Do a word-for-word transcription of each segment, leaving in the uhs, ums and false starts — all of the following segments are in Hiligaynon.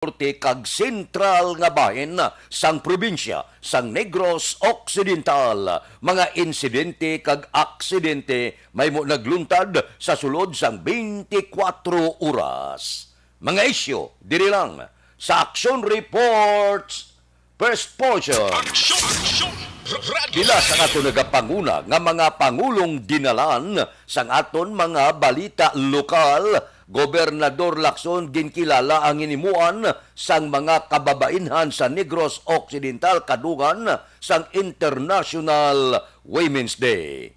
norte kag sentral nga bahin sang probinsya sang Negros Occidental. Mga insidente kag aksidente mahimo nagluntad sa sulod sang twenty-four oras. Mga isyu diri lang sa Action Reports First Portion. Action! Action! Radio! Pila sa aton nagapanguna nga mga pangulong dinalan sang aton mga balita lokal, Gobernador Lacson, ginkilala ang hinimuan sang mga kababainhan sa Negros Occidental kadugan sang International Women's Day.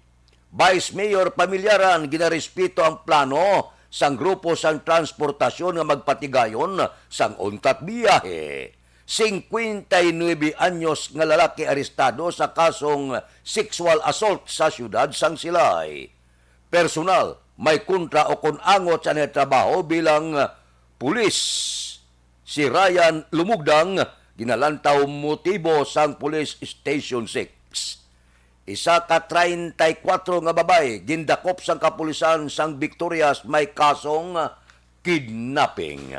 Vice Mayor Pamilyaran, ginarespeto ang plano sang grupo sang transportasyon nga magpatigayon sang untat biyahe. Singkwenta y nuebe anyos nga lalaki arestado sa kasong sexual assault sa siyudad sang Silay. Personal, may kontra o kon angot sa niya trabaho bilang pulis. Si Ryan Lumugdang, ginalantaw motibo sang Police Station six. Isa ka treinta y cuatro nga babay gindakop sang kapulisan sang Victorias, may kasong kidnapping.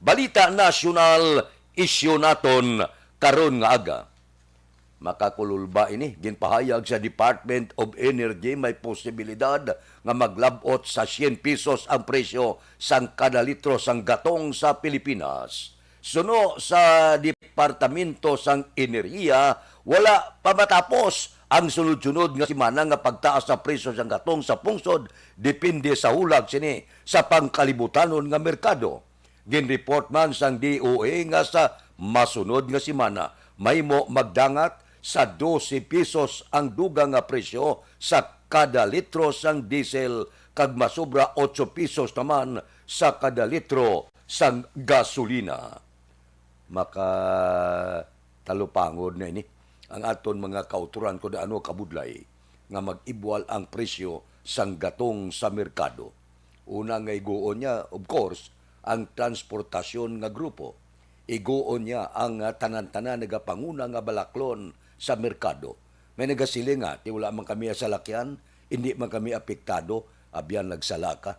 Balita nasyonal, isyu naton karon nga aga. Makakulol ba ini? Ginpahayag sa Department of Energy, may posibilidad nga maglab-ot sa syen pesos ang presyo sang kada litro sang gatong sa Pilipinas. Suno sa Departamento sang Enerhiya, wala pa matapos ang sunod-sunod nga semana nga pagtaas sa presyo sang gatong sa pungsod, depende sa hulag sini sa pangkalibutanon nga merkado. Ginreport man sang D O E nga sa masunod nga semana mahimo magdangat sa dose pesos ang dugang nga presyo sa kada litro sang diesel kag masobra otso pesos naman sa kada litro sang gasolina. Makatalupangod na ini ang aton mga kautoran kon ano kabudlay nga mag-ibwal ang presyo sang gatong sa merkado. Una nga iguon niya, of course, ang transportasyon nga grupo. Iguon niya ang, ah, tanan-tanan nagapanguna nga balaklon sa merkado. May nagasiling nga, "Ti wala man kami salakyan, hindi man kami apektado." Abyan, nagsala ka.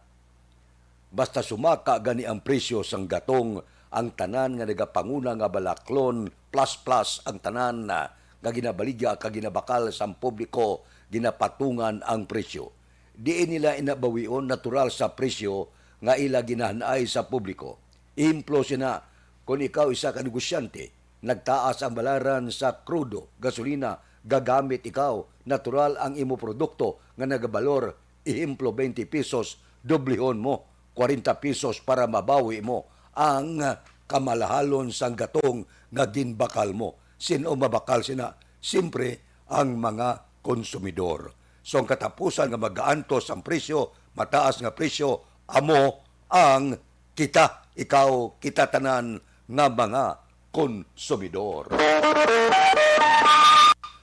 Basta sumaka gani ang presyo sang gatong, ang tanan nga nagapanguna nga balaklon, plus plus ang tanan na nga ginabaligya kag ginabakal sang publiko, ginapatungan ang presyo. Diin nila ina bawion, natural sa presyo nga ila ginahan-ay sa publiko. Ehemplo sina, kon ikaw isa ka negosyante, nagtaas ang balaran sa krudo, gasolina, gagamit ikaw, natural ang imo produkto nga nagabalor, ehemplo, twenty pesos, doblihon mo, kwarenta pesos para mabawi mo ang kamalahalon sang gatong nga ginbakal mo. Sin-o mabakal sina? Siyempre, ang mga konsumidor. So, ang katapusan nga magaantos ang presyo, mataas nga presyo, amo ang kita, ikaw, kita tanan nga mga konsumidor.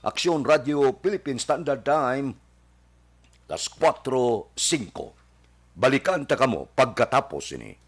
Aksyon Radio Philippine Standard Time, las kuwatro singko. Balikan ta kamo pagkatapos sini.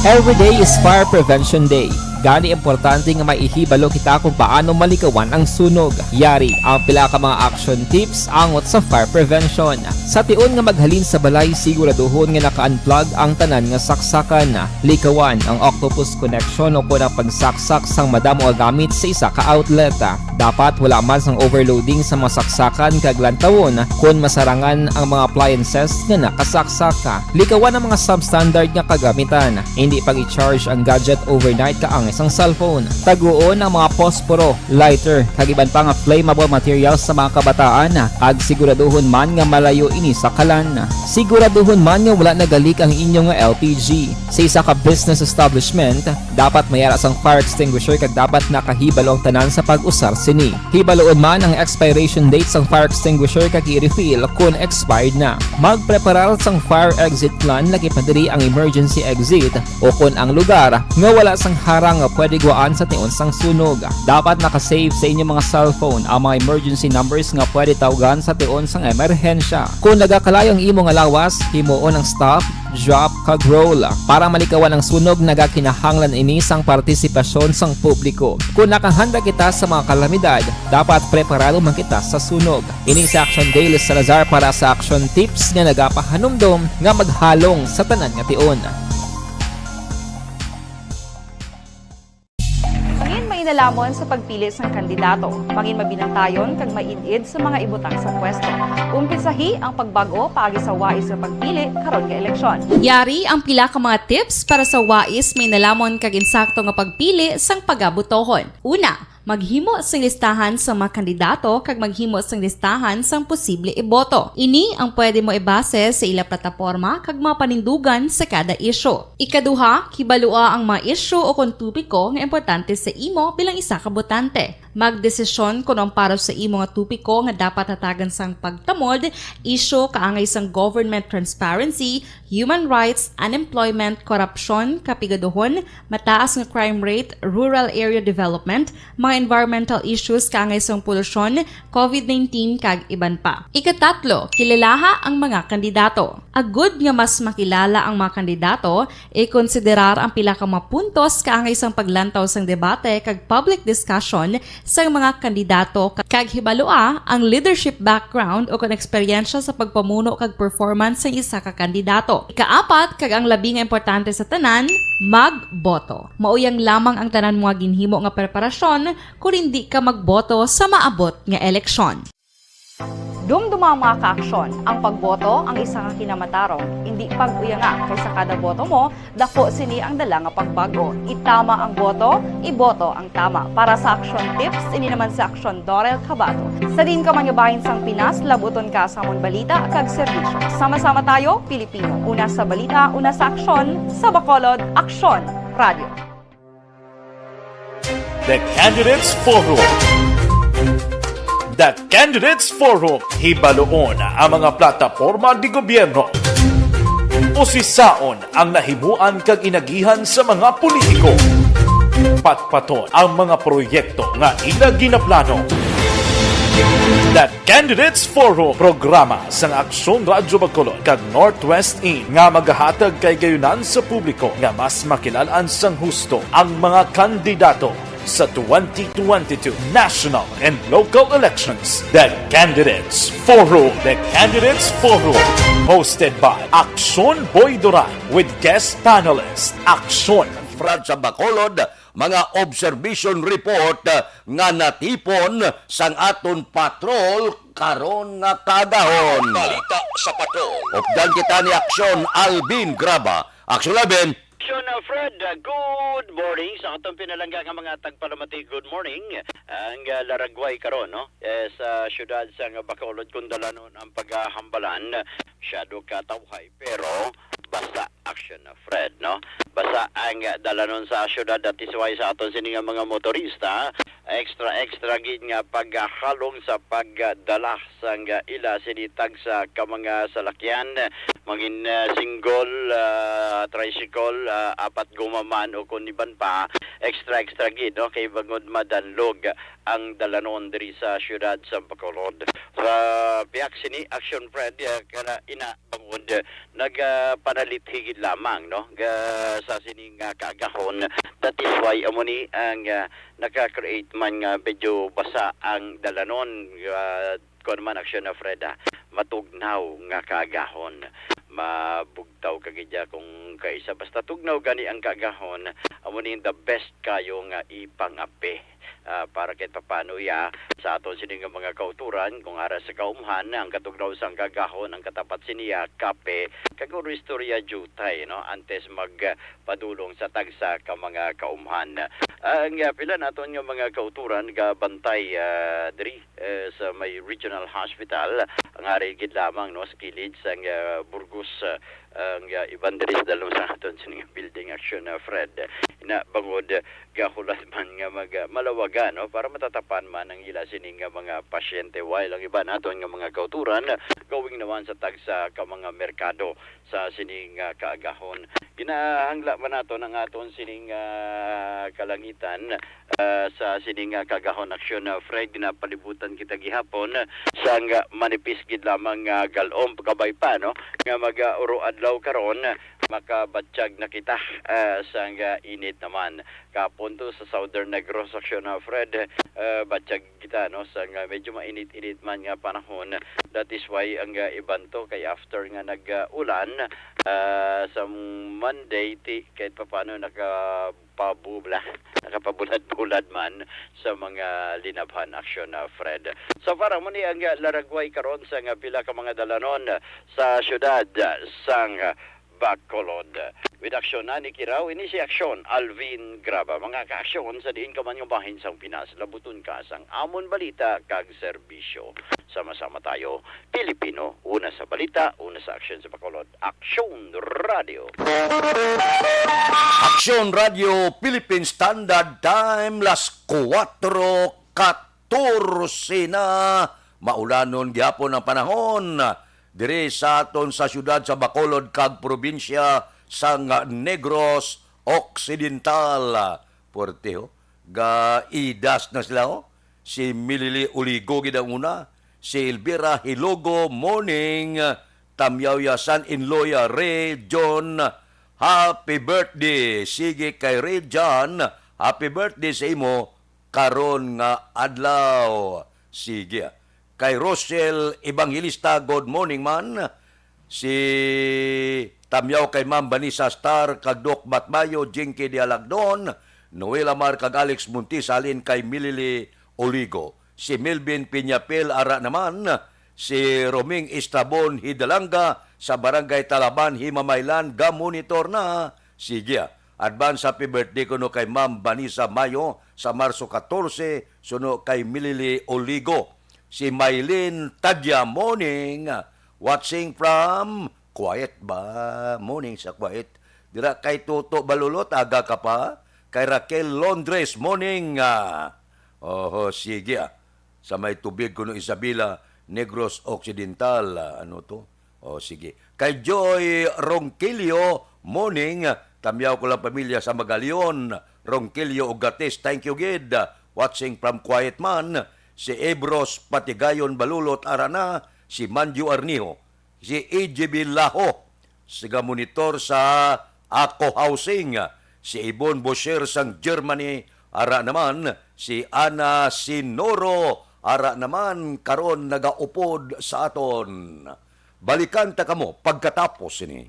Every day is Fire Prevention Day. Gani, importante nga maihibalo kita kung paano malikawan ang sunog. Yari ang pila ka mga action tips angot sa fire prevention. Sa tion nga maghalin sa balay, siguraduhon nga naka-unplug ang tanan nga saksakan. Likawan ang octopus connection o kon ang pagsaksak sang madamo nga gamit sa isa ka outlet. Dapat wala man sang overloading sa mga saksakan kag lantawon kon masarangan ang mga appliances nga nakasaksak. Likawan ang mga substandard nga kagamitan. Hindi pag-i-charge ang gadget overnight kaangay sang cellphone. Taguon ang mga posporo, lighter, kag iban pa nga flammable materials sa mga kabataan, kag siguraduhon man nga malayo ini sa kalan. Siguraduhon man nga wala nagalik ang inyo nga L P G. Sa isa ka business establishment, dapat may ara sang fire extinguisher kag dapat nakahibalo ang tanan sa pag-usar sini. Hibaloon man ang expiration date sang fire extinguisher kag i-refill kon expired na. Magpreparar sang fire exit plan, lagi pa diri ang emergency exit, o kon ang lugar nga wala sang harang nga pwede guwaan sa tion sang sunog. Dapat naka-save sa inyong mga cellphone ang mga emergency numbers nga pwede tawgan sa tion sang emerhensya. Kon nagakalayo ang imo nga lawas, himuon ang stop, drop, kag roll. Para malikawan ang sunog, nagakinahanglan ini sang partisipasyon sang publiko. Kon nakahanda kita sa mga kalamidad, dapat preparado man kita sa sunog. Ini si Action Dale Salazar para sa Action Tips nga nagapahanumdom nga maghalong sa tanan nga tion. Mangin mainalamon sa pagpili sang kandidato. Mangin mabinantayon kag maid-id sa mga ibutang sa pwesto. Umpisahi ang pagbag-o paagi sa wais nga pagpili karon nga eleksyon. Yari ang pila ka mga tips para sa wais, mainalamon kag insakto nga pagpili sang pagabotohon. Una, maghimo sing listahan sa mga kandidato kag maghimo sing listahan sang posible iboto. Ini ang pwede mo ibase sa ila plataporma kag mga panindugan sa kada isyu. Ikaduha, kibalua ang mga isyu o kon topiko nga importante sa imo bilang isa ka botante. Magdesisyon kon ang para sa imo nga topiko nga dapat hatagan sang pagtamod, isyu kaangay sang government transparency, human rights, unemployment, korupsyon, kapigaduhon, mataas nga crime rate, rural area development, mga environmental issues kaangay sang polusyon, covid nineteen, kag iban pa. Ikatatlo, kilalaha ang mga kandidato. Agud nga mas makilala ang mga kandidato, ikonsiderar ang pila ka mga puntos kaangay sang paglantaw sang debate kag public discussion sang mga kandidato, kag hibalua ang leadership background o kon eksperyensya sa pagpamuno kag performance sang isa ka kandidato. Ikaapat, kag ang labi nga importante sa tanan, magboto. Mauyang lamang ang tanan mo nga ginhimo nga preparasyon kon indi ka magboto sa maabot nga eleksyon. Dumduma ang mga kaaksyon. Ang pagboto ang isa ka kinamatarong. Indi pag-uyanga, kay sa kada boto mo, dako sini ang dala nga pagbag-o. Itama ang boto, iboto ang tama. Para sa Action Tips, ini naman si Action Dorel Cabato. Sa diin ka man nga bahin sang Pinas, labuton ka sa amon balita kag serbisyo. Sama-sama tayo, Pilipino. Una sa balita, una sa aksyon, sa Bacolod, Aksyon Radio. The Candidates Forum. The Candidates Forum, hibaloon ang mga plataporma de gobyerno. Usisaon ang nahimuan kag inagihan sa mga politiko. Patpaton ang mga proyekto nga ila ginaplano. The Candidates Forum, programa sang Aksyon Radyo Bacolod kag Northwest In nga magahatag kay gayunan sa publiko nga mas makilalan sang husto ang mga kandidato sa twenty twenty-two national and local elections. The Candidates Forum. The Candidates Forum, hosted by Aksyon Boy Duran with guest panelist Aksyon Fred sa Bacolod, mga observation report, ah, nga natipon sang aton patrol karon nga kaagahon. Balita sa patrol. Updan kita ni Aksyon Alvin Graba. Aksyon Alvin. Aksyon, ah, Fred, ah, good morning sa atong pinalangga nga mga tagpalamati. Good morning. Ang, ah, laragway karon, no? Eh, sa siyudad sa nga Bacolod, kung dalanon ang paghahambalan, masyado ka tawhay, pero basta action na, Fred, no? Basta ang dalanon sa syudad, that is why sa aton sini nga mga motorista, extra, extra gid nga paghalong sa pagdala sang ila sini tagsa ka mga salakyan, mangin, ah, single, ah, tricycle, ah, apat guma man o kun iban pa, extra, extra gid, no? Kay bangod madanlog ang dalanon diri sa siyudad sa Bacolod. Sa pihak sini, Action Fred, ah, kana ina bangod, ah, nagapanalit higit lamang, no, ga-, sa sini nga kaagahon. That is why amo ni ang, ah, naka-create man nga medyo basa ang dalanon, ah, kuwan man, Action na Fred, ah, matugnaw nga kaagahon. Mabugtaw ka gid ya kung kaisa. Basta tugnaw gani ang kaagahon, amo ni the best kayo nga ipang-ape, ah, para kahit papano ya sa aton sini nga mga kauturan, kung ara sa kaumhan, ang katugnaw sang kaagahon, ang katapat siniya, kape, kag kung istorya, jutay, no? Antes mag, ah, padulong sa tagsa ka mga kaumhan. Ang, ah, pila naton nga mga kauturan gabantay, ah, diri, eh, sa may regional hospital, ang ari gid lamang, no, sa kilid sang, ah, Burgos, ah, ang, ah, iban diri sa dalom sa aton sa nga building, Action, ah, Fred. Na bangod, ah, gahulad man nga mag, ah, malawagan, no, para matatapan man ang ila sini nga mga pasyente, while ang iban naton nga mga kauturan, ah, going naman sa tagsa ka mga merkado sa sini nga kaagahon. Ginahangla man naton ang aton sining, ah, kalangitan, ah, sa sini nga kaagahon, Action, ah, Fred, ginapalibutan kita gihapon sang manipis gid lamang nga galom, kabay pa, no, nga mag, ah, uro adlaw karon, makabatyag na kita, ah, sang, ah, init naman. Kapon to sa Southern Negros, Action, ah, Fred, ah, batyag kita, no, sa nga medyo mainit-init man nga panahon. That is why ang, ah, iban to kay after nga nag, ah, ulan, ah, sa Monday, ti, kahit papaano nakapabubla, nakapabulad-bulad man sa mga linabhan, Action, ah, Fred. So far, amo ni ang, ah, laragway karon sa nga pila ka mga dalanon, ah, sa siyudad, ah, sang, ah, Bacolod. With Action, Nani Kiraw, ini si Action, Alvin Graba. Mga ka-Action, sa diin ka man nga bahin sang Pinas, labuton ka sang amon balita kag serbisyo. Sama-sama tayo, Pilipino, una sa balita, una sa aksyon sa Bacolod. Action Radio. Action Radio Philippine Standard Time, las kuwatro katorse na. Maulanon gihapon ang panahon diri sa aton sa siyudad sa Bacolod kag probinsya sang Negros Occidental. Puwerte, ho. Gaidas na sila, ho. Si Milili Oligo gid ang una. Si Elvira Hilogo, morning. Tamyaw ya, son-in-law ya, Ray John. Happy birthday. Sige kay Ray John, happy birthday sa imo karon nga adlaw. Sige. Kay Rochelle Evangelista, good morning man. Si Tamyaw kay Ma'am Vanessa Star, kag Doc Batmayo, Jinky Dialagdon, Noel Amar, kag Alex Montis, halin kay Milili Oligo. Si Melvin Piñapel, ara naman. Si Roming Estrabon Hidalanga sa Barangay Talaban, Himamaylan, ga-monitor na. Sige, ah. Advance happy birthday kuno kay Ma'am Vanessa Mayo sa Marso katorse, suno kay Milili Oligo. Si Mylene Tadia, morning. Watching from Kuwait ba? Morning sa Kuwait. Dira kay Toto Balulot, aga ka pa? Kay Raquel Londres, morning. Ah, oho, sige, ah. Sa may tubig kuno, Isabela, Negros Occidental, ah, ano to? O, sige. Kay Joy Ronquillo, morning. Tamyaw ko lang pamilya sa Magalion, Ronquillo, Ugatis. Thank you gid. Watching from Quiet Man. Si Ebros Patigayon Balulot, ara na. Si Manju Arniho. Si A J B Laho, siga monitor sa Ako Housing. Si Ibon Bosher sang Germany, ara naman. Si Ana Sinoro, ara naman, karon nagaupod sa aton. Balikan ta kamo pagkatapos sini.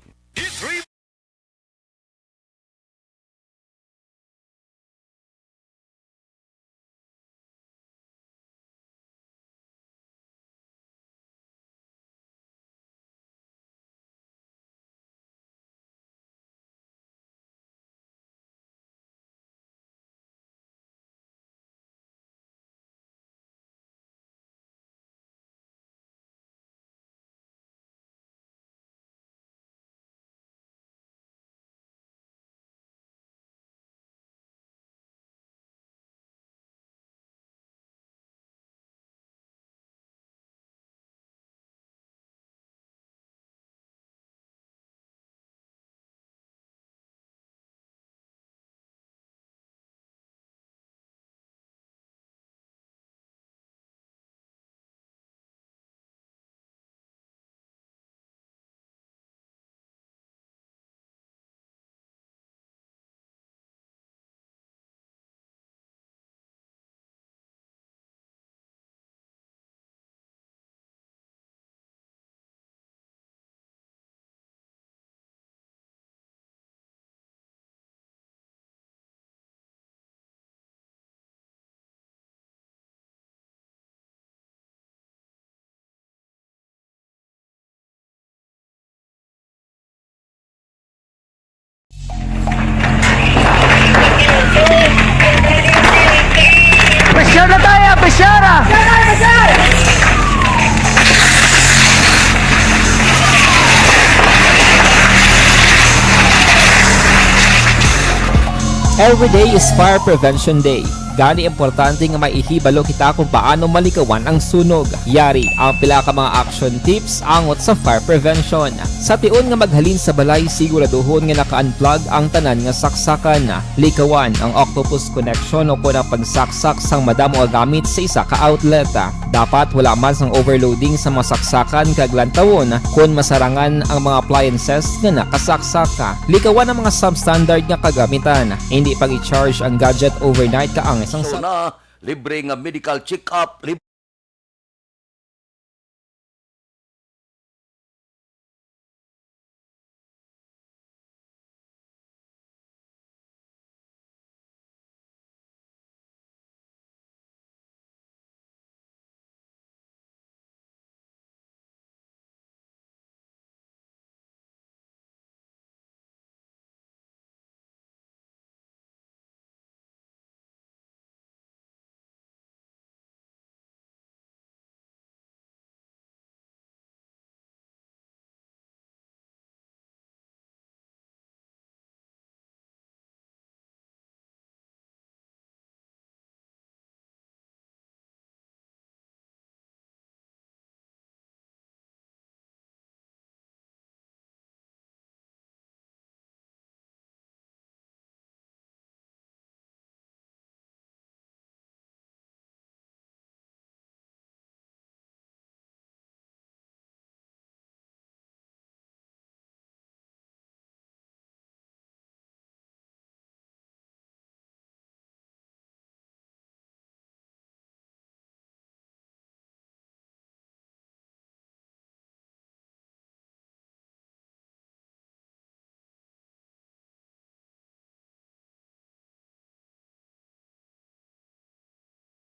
Every day is Fire Prevention Day. Gani, importante nga maihibalo kita kung paano malikawan ang sunog. Yari ang pila ka mga action tips angot sa fire prevention. Sa tion nga maghalin sa balay, siguraduhon nga naka-unplug ang tanan nga saksakan. Likawan ang octopus connection o kon ang pagsaksak sang madamo nga gamit sa isa ka outlet. Dapat wala man sang overloading sa mga saksakan kag lantawon kon masarangan ang mga appliances nga nakasaksak. Likawan ang mga substandard nga kagamitan. Hindi pag-i-charge ang gadget overnight kaangay sang So sa na, libre nga medical check-up, lib-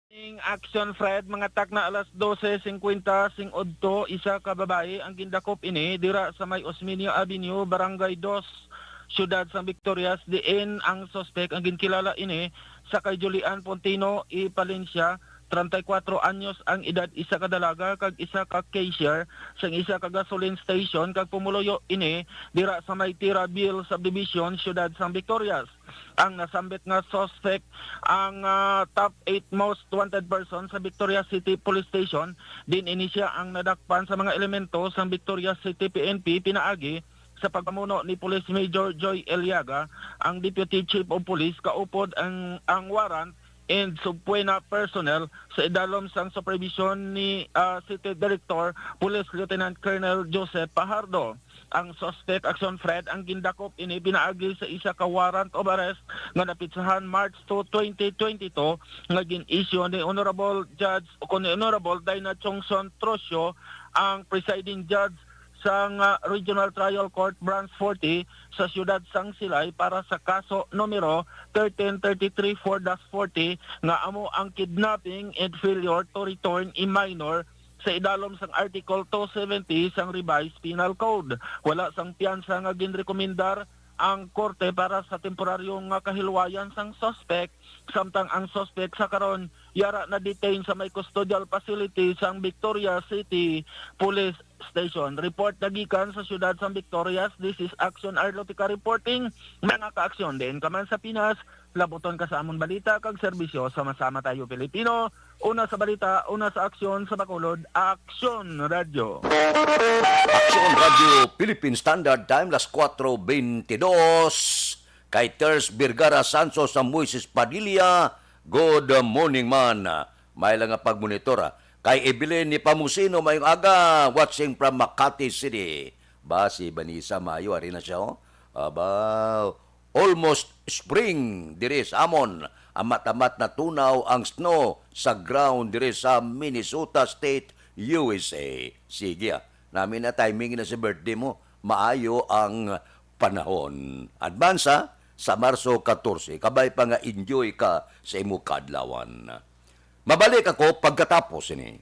Ning action, Fred, mga takna alas dose singkwenta sing udto, isa ka babayi ang gindakop ini dira sa may Osmeña Avenue, Barangay Dos, Siyudad sang Victorias, diin ang suspek ang ginkilala ini sa kay Julian Pontino E. Palencia, treinta y cuatro anyos ang edad, isa ka dalaga kag isa ka cashier sang isa ka gasoline station, kag pumuluyo ini dira sa may Tirabille Subdivision, Siyudad sang Victorias. Ang nasambit nga suspect ang, ah, top eight most wanted person sa Victorias City Police Station. Din ini sia ang nadakpan sa mga elemento sang Victorias City P N P pinaagi sa pagpamuno ni Police Major Joy Eliaga, ang Deputy Chief of Police, kaupod ang, ang warrant and subpoena personnel sa idalom sang supervision ni, ah, City Director Police Lieutenant Colonel Joseph Pajardo. Ang suspect, Action Fred, ang gindakop ini pinaagi sa isa ka warrant of arrest nga napitsahan March two, twenty twenty-two, nga gin-issue ni Honorable Judge o ni Honorable Dina Chongson Trocio, ang presiding judge sang, ah, Regional Trial Court Branch forty sa siyudad sang Silay para sa kaso numero thirteen thirty-three four dash forty, nga amo ang kidnapping and failure to return a minor sa idalom sang Article two seventy sang Revised Penal Code. Wala sang piyansa nga ginrekomendar ang korte para sa temporaryo nga kahilwayan sang suspek, samtang ang suspek sa karon yara na-detain sa may custodial facility sang Victoria City Police Station. Report na gikan sa siyudad sang Victorias, this is Action Arlotica reporting. Mga ka-aksyon, diin ka man sa Pinas, labuton ka sa amon balita kag serbisyo. Sama-sama tayo, Pilipino. Una sa balita, una sa aksyon, sa Bacolod, Aksyon Radyo. Aksyon Radyo, Philippine Standard Time, las kuwatro bentidós. Kay Ters Vergara Santos, sa Moises Padilla, good morning man. May lang nga pagmonitor, ah. Kay Evelyn Nepomuceno, mayong aga, watching from Makati City. Ba, si Vanessa Mayo, ari na siya, oh. Aba, almost spring diri sa amon. Amat-amat natunaw ang snow sa ground diri sa Minnesota State, U S A. Sige, ah. Nami na timing na si birthday mo. Maayo ang panahon. Advance, ha? Sa Marso katorse, kabay pa nga enjoy ka sa imo kaadlawan. Mabalik ako pagkatapos ini.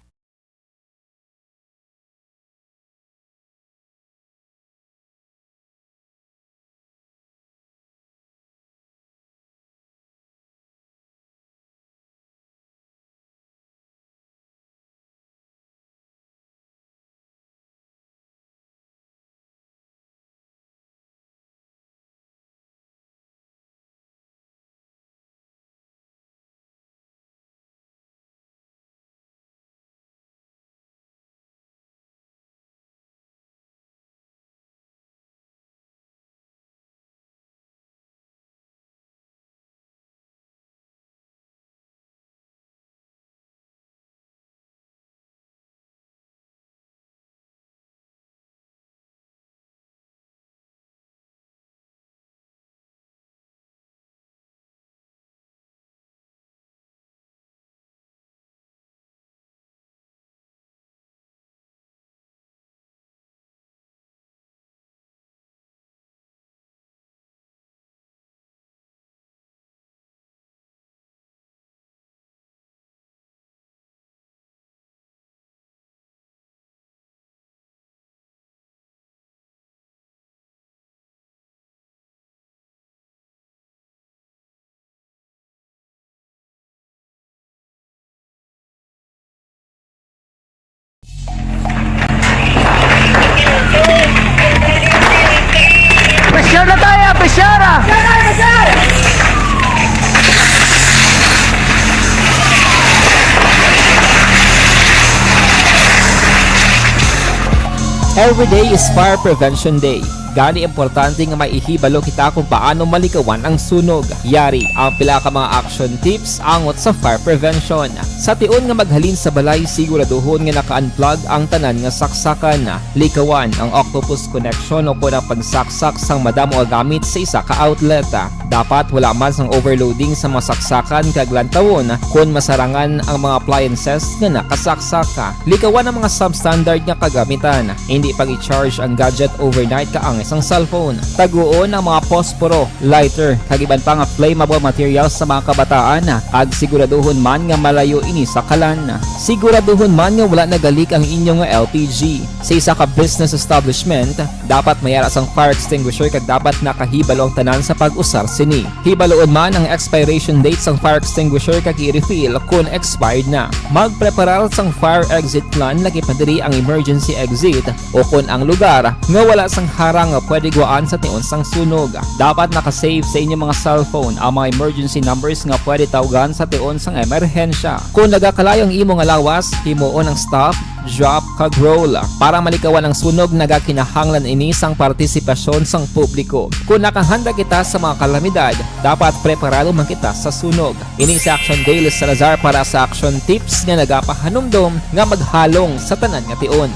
Every day is Fire Prevention Day. Gani, importante nga may ihibalo kita kung paano malikawan ang sunog. Yari ang pila ka mga action tips angot sa fire prevention. Sa tion nga maghalin sa balay, siguraduhon nga naka-unplug ang tanan nga saksakan. Likawan ang octopus connection o kon ang pagsaksak sang madamo nga gamit sa isa ka outlet. Dapat wala man sang overloading sa mga saksakan kag lantawon kon masarangan ang mga appliances nga nakasaksak. Likawan ang mga substandard nga kagamitan. Hindi pag-i-charge ang gadget overnight kaangay sang cellphone. Taguon ang mga posporo, lighter, kag iban pa nga flammable materials sa mga kabataan, kag siguraduhon man nga malayo ini sa kalan. Siguraduhon man nga wala nagalik ang inyo nga L P G. Sa isa ka business establishment, dapat may ara sang fire extinguisher kag dapat nakahibalo ang tanan sa pag-usar sini. Hibaluon man ang expiration date sang fire extinguisher kag i-refill kon expired na. Magpreparar sang fire exit plan, lagi pa diri ang emergency exit, o kon ang lugar nga wala sang harang nga pwede guwaan sa tion sang sunog. Dapat naka-save sa inyong mga cellphone ang mga emergency numbers nga pwede tawgan sa tion sang emerhensya. Kon nagakalayo ang imo nga lawas, himuon ang stop, drop, kag roll. Para malikawan ang sunog, nagakinahanglan ini sang partisipasyon sang publiko. Kon nakahanda kita sa mga kalamidad, dapat preparado man kita sa sunog. Ini si Action Dale Salazar para sa Action Tips nga nagapahanumdom nga maghalong sa tanan nga tion.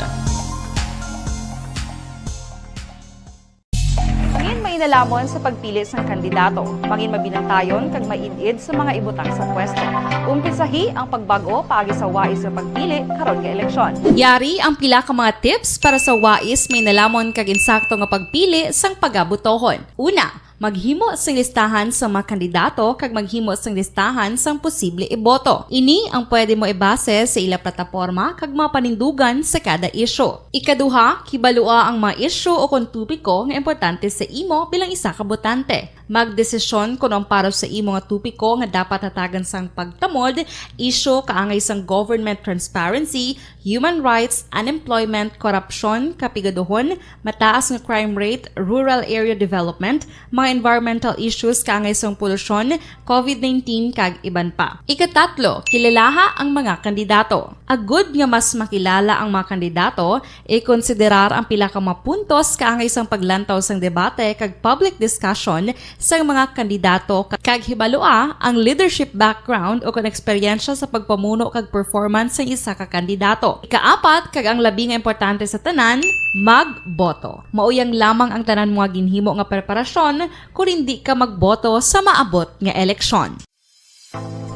Mangin mainalamon sa pagpili sang kandidato. Mangin mabinantayon kag maid-id sa mga ibutang sa pwesto. Umpisahi ang pagbag-o paagi sa wais nga pagpili karon nga eleksyon. Yari ang pila ka mga tips para sa wais, mainalamon kag insakto nga pagpili sang pagabotohon. Una, maghimo sing listahan sa mga kandidato kag maghimo sing listahan sang posible iboto. Ini ang pwede mo ibase sa ila plataporma kag mga panindugan sa kada isyu. Ikaduha, kibalua ang mga isyu o kon topiko nga importante sa imo bilang isa ka botante. Magdesisyon kon ang para sa imo nga topiko nga dapat hatagan sang pagtamod, isyu kaangay sang government transparency, human rights, unemployment, korupsyon, kapigaduhon, mataas nga crime rate, rural area development, mga environmental issues kaangay sang polusyon, covid nineteen, kag iban pa. Ikatatlo, kilalaha ang mga kandidato. Agud nga mas makilala ang mga kandidato, ikonsiderar ang pila ka mga puntos kaangay sang paglantaw sang debate kag public discussion sang mga kandidato, kag hibalua ang leadership background o kon eksperyensya sa pagpamuno kag performance sang isa ka kandidato. Ikaapat, kag ang labi nga importante sa tanan, magboto. Mauyang lamang ang tanan mo nga ginhimo nga preparasyon kon indi ka magboto sa maabot nga eleksyon.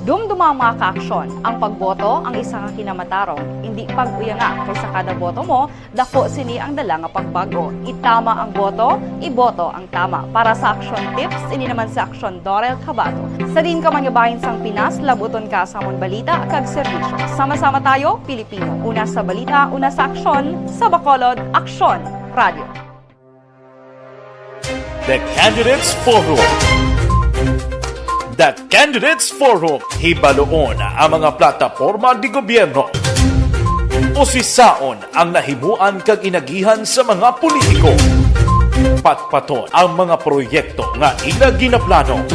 Dumduma ang mga kaaksyon. Ang pagboto ang isa ka kinamatarong. Indi pag-uyanga, kay sa kada boto mo, dako sini ang dala nga pagbag-o. Itama ang boto, iboto ang tama. Para sa Action Tips, ini naman si Action Dorel Cabato. Sa diin ka man nga bahin sang Pinas, labuton ka sa amon balita kag serbisyo. Sama-sama tayo, Pilipino. Una sa balita, una sa aksyon, sa Bacolod, Aksyon Radio. The Candidates Forum. The Candidates Forum, hibaluon ang mga plataporma de gobierno. Usisaon ang nahimuan kag inagihan sa mga politiko. Patpaton ang mga proyekto nga ila ginaplano.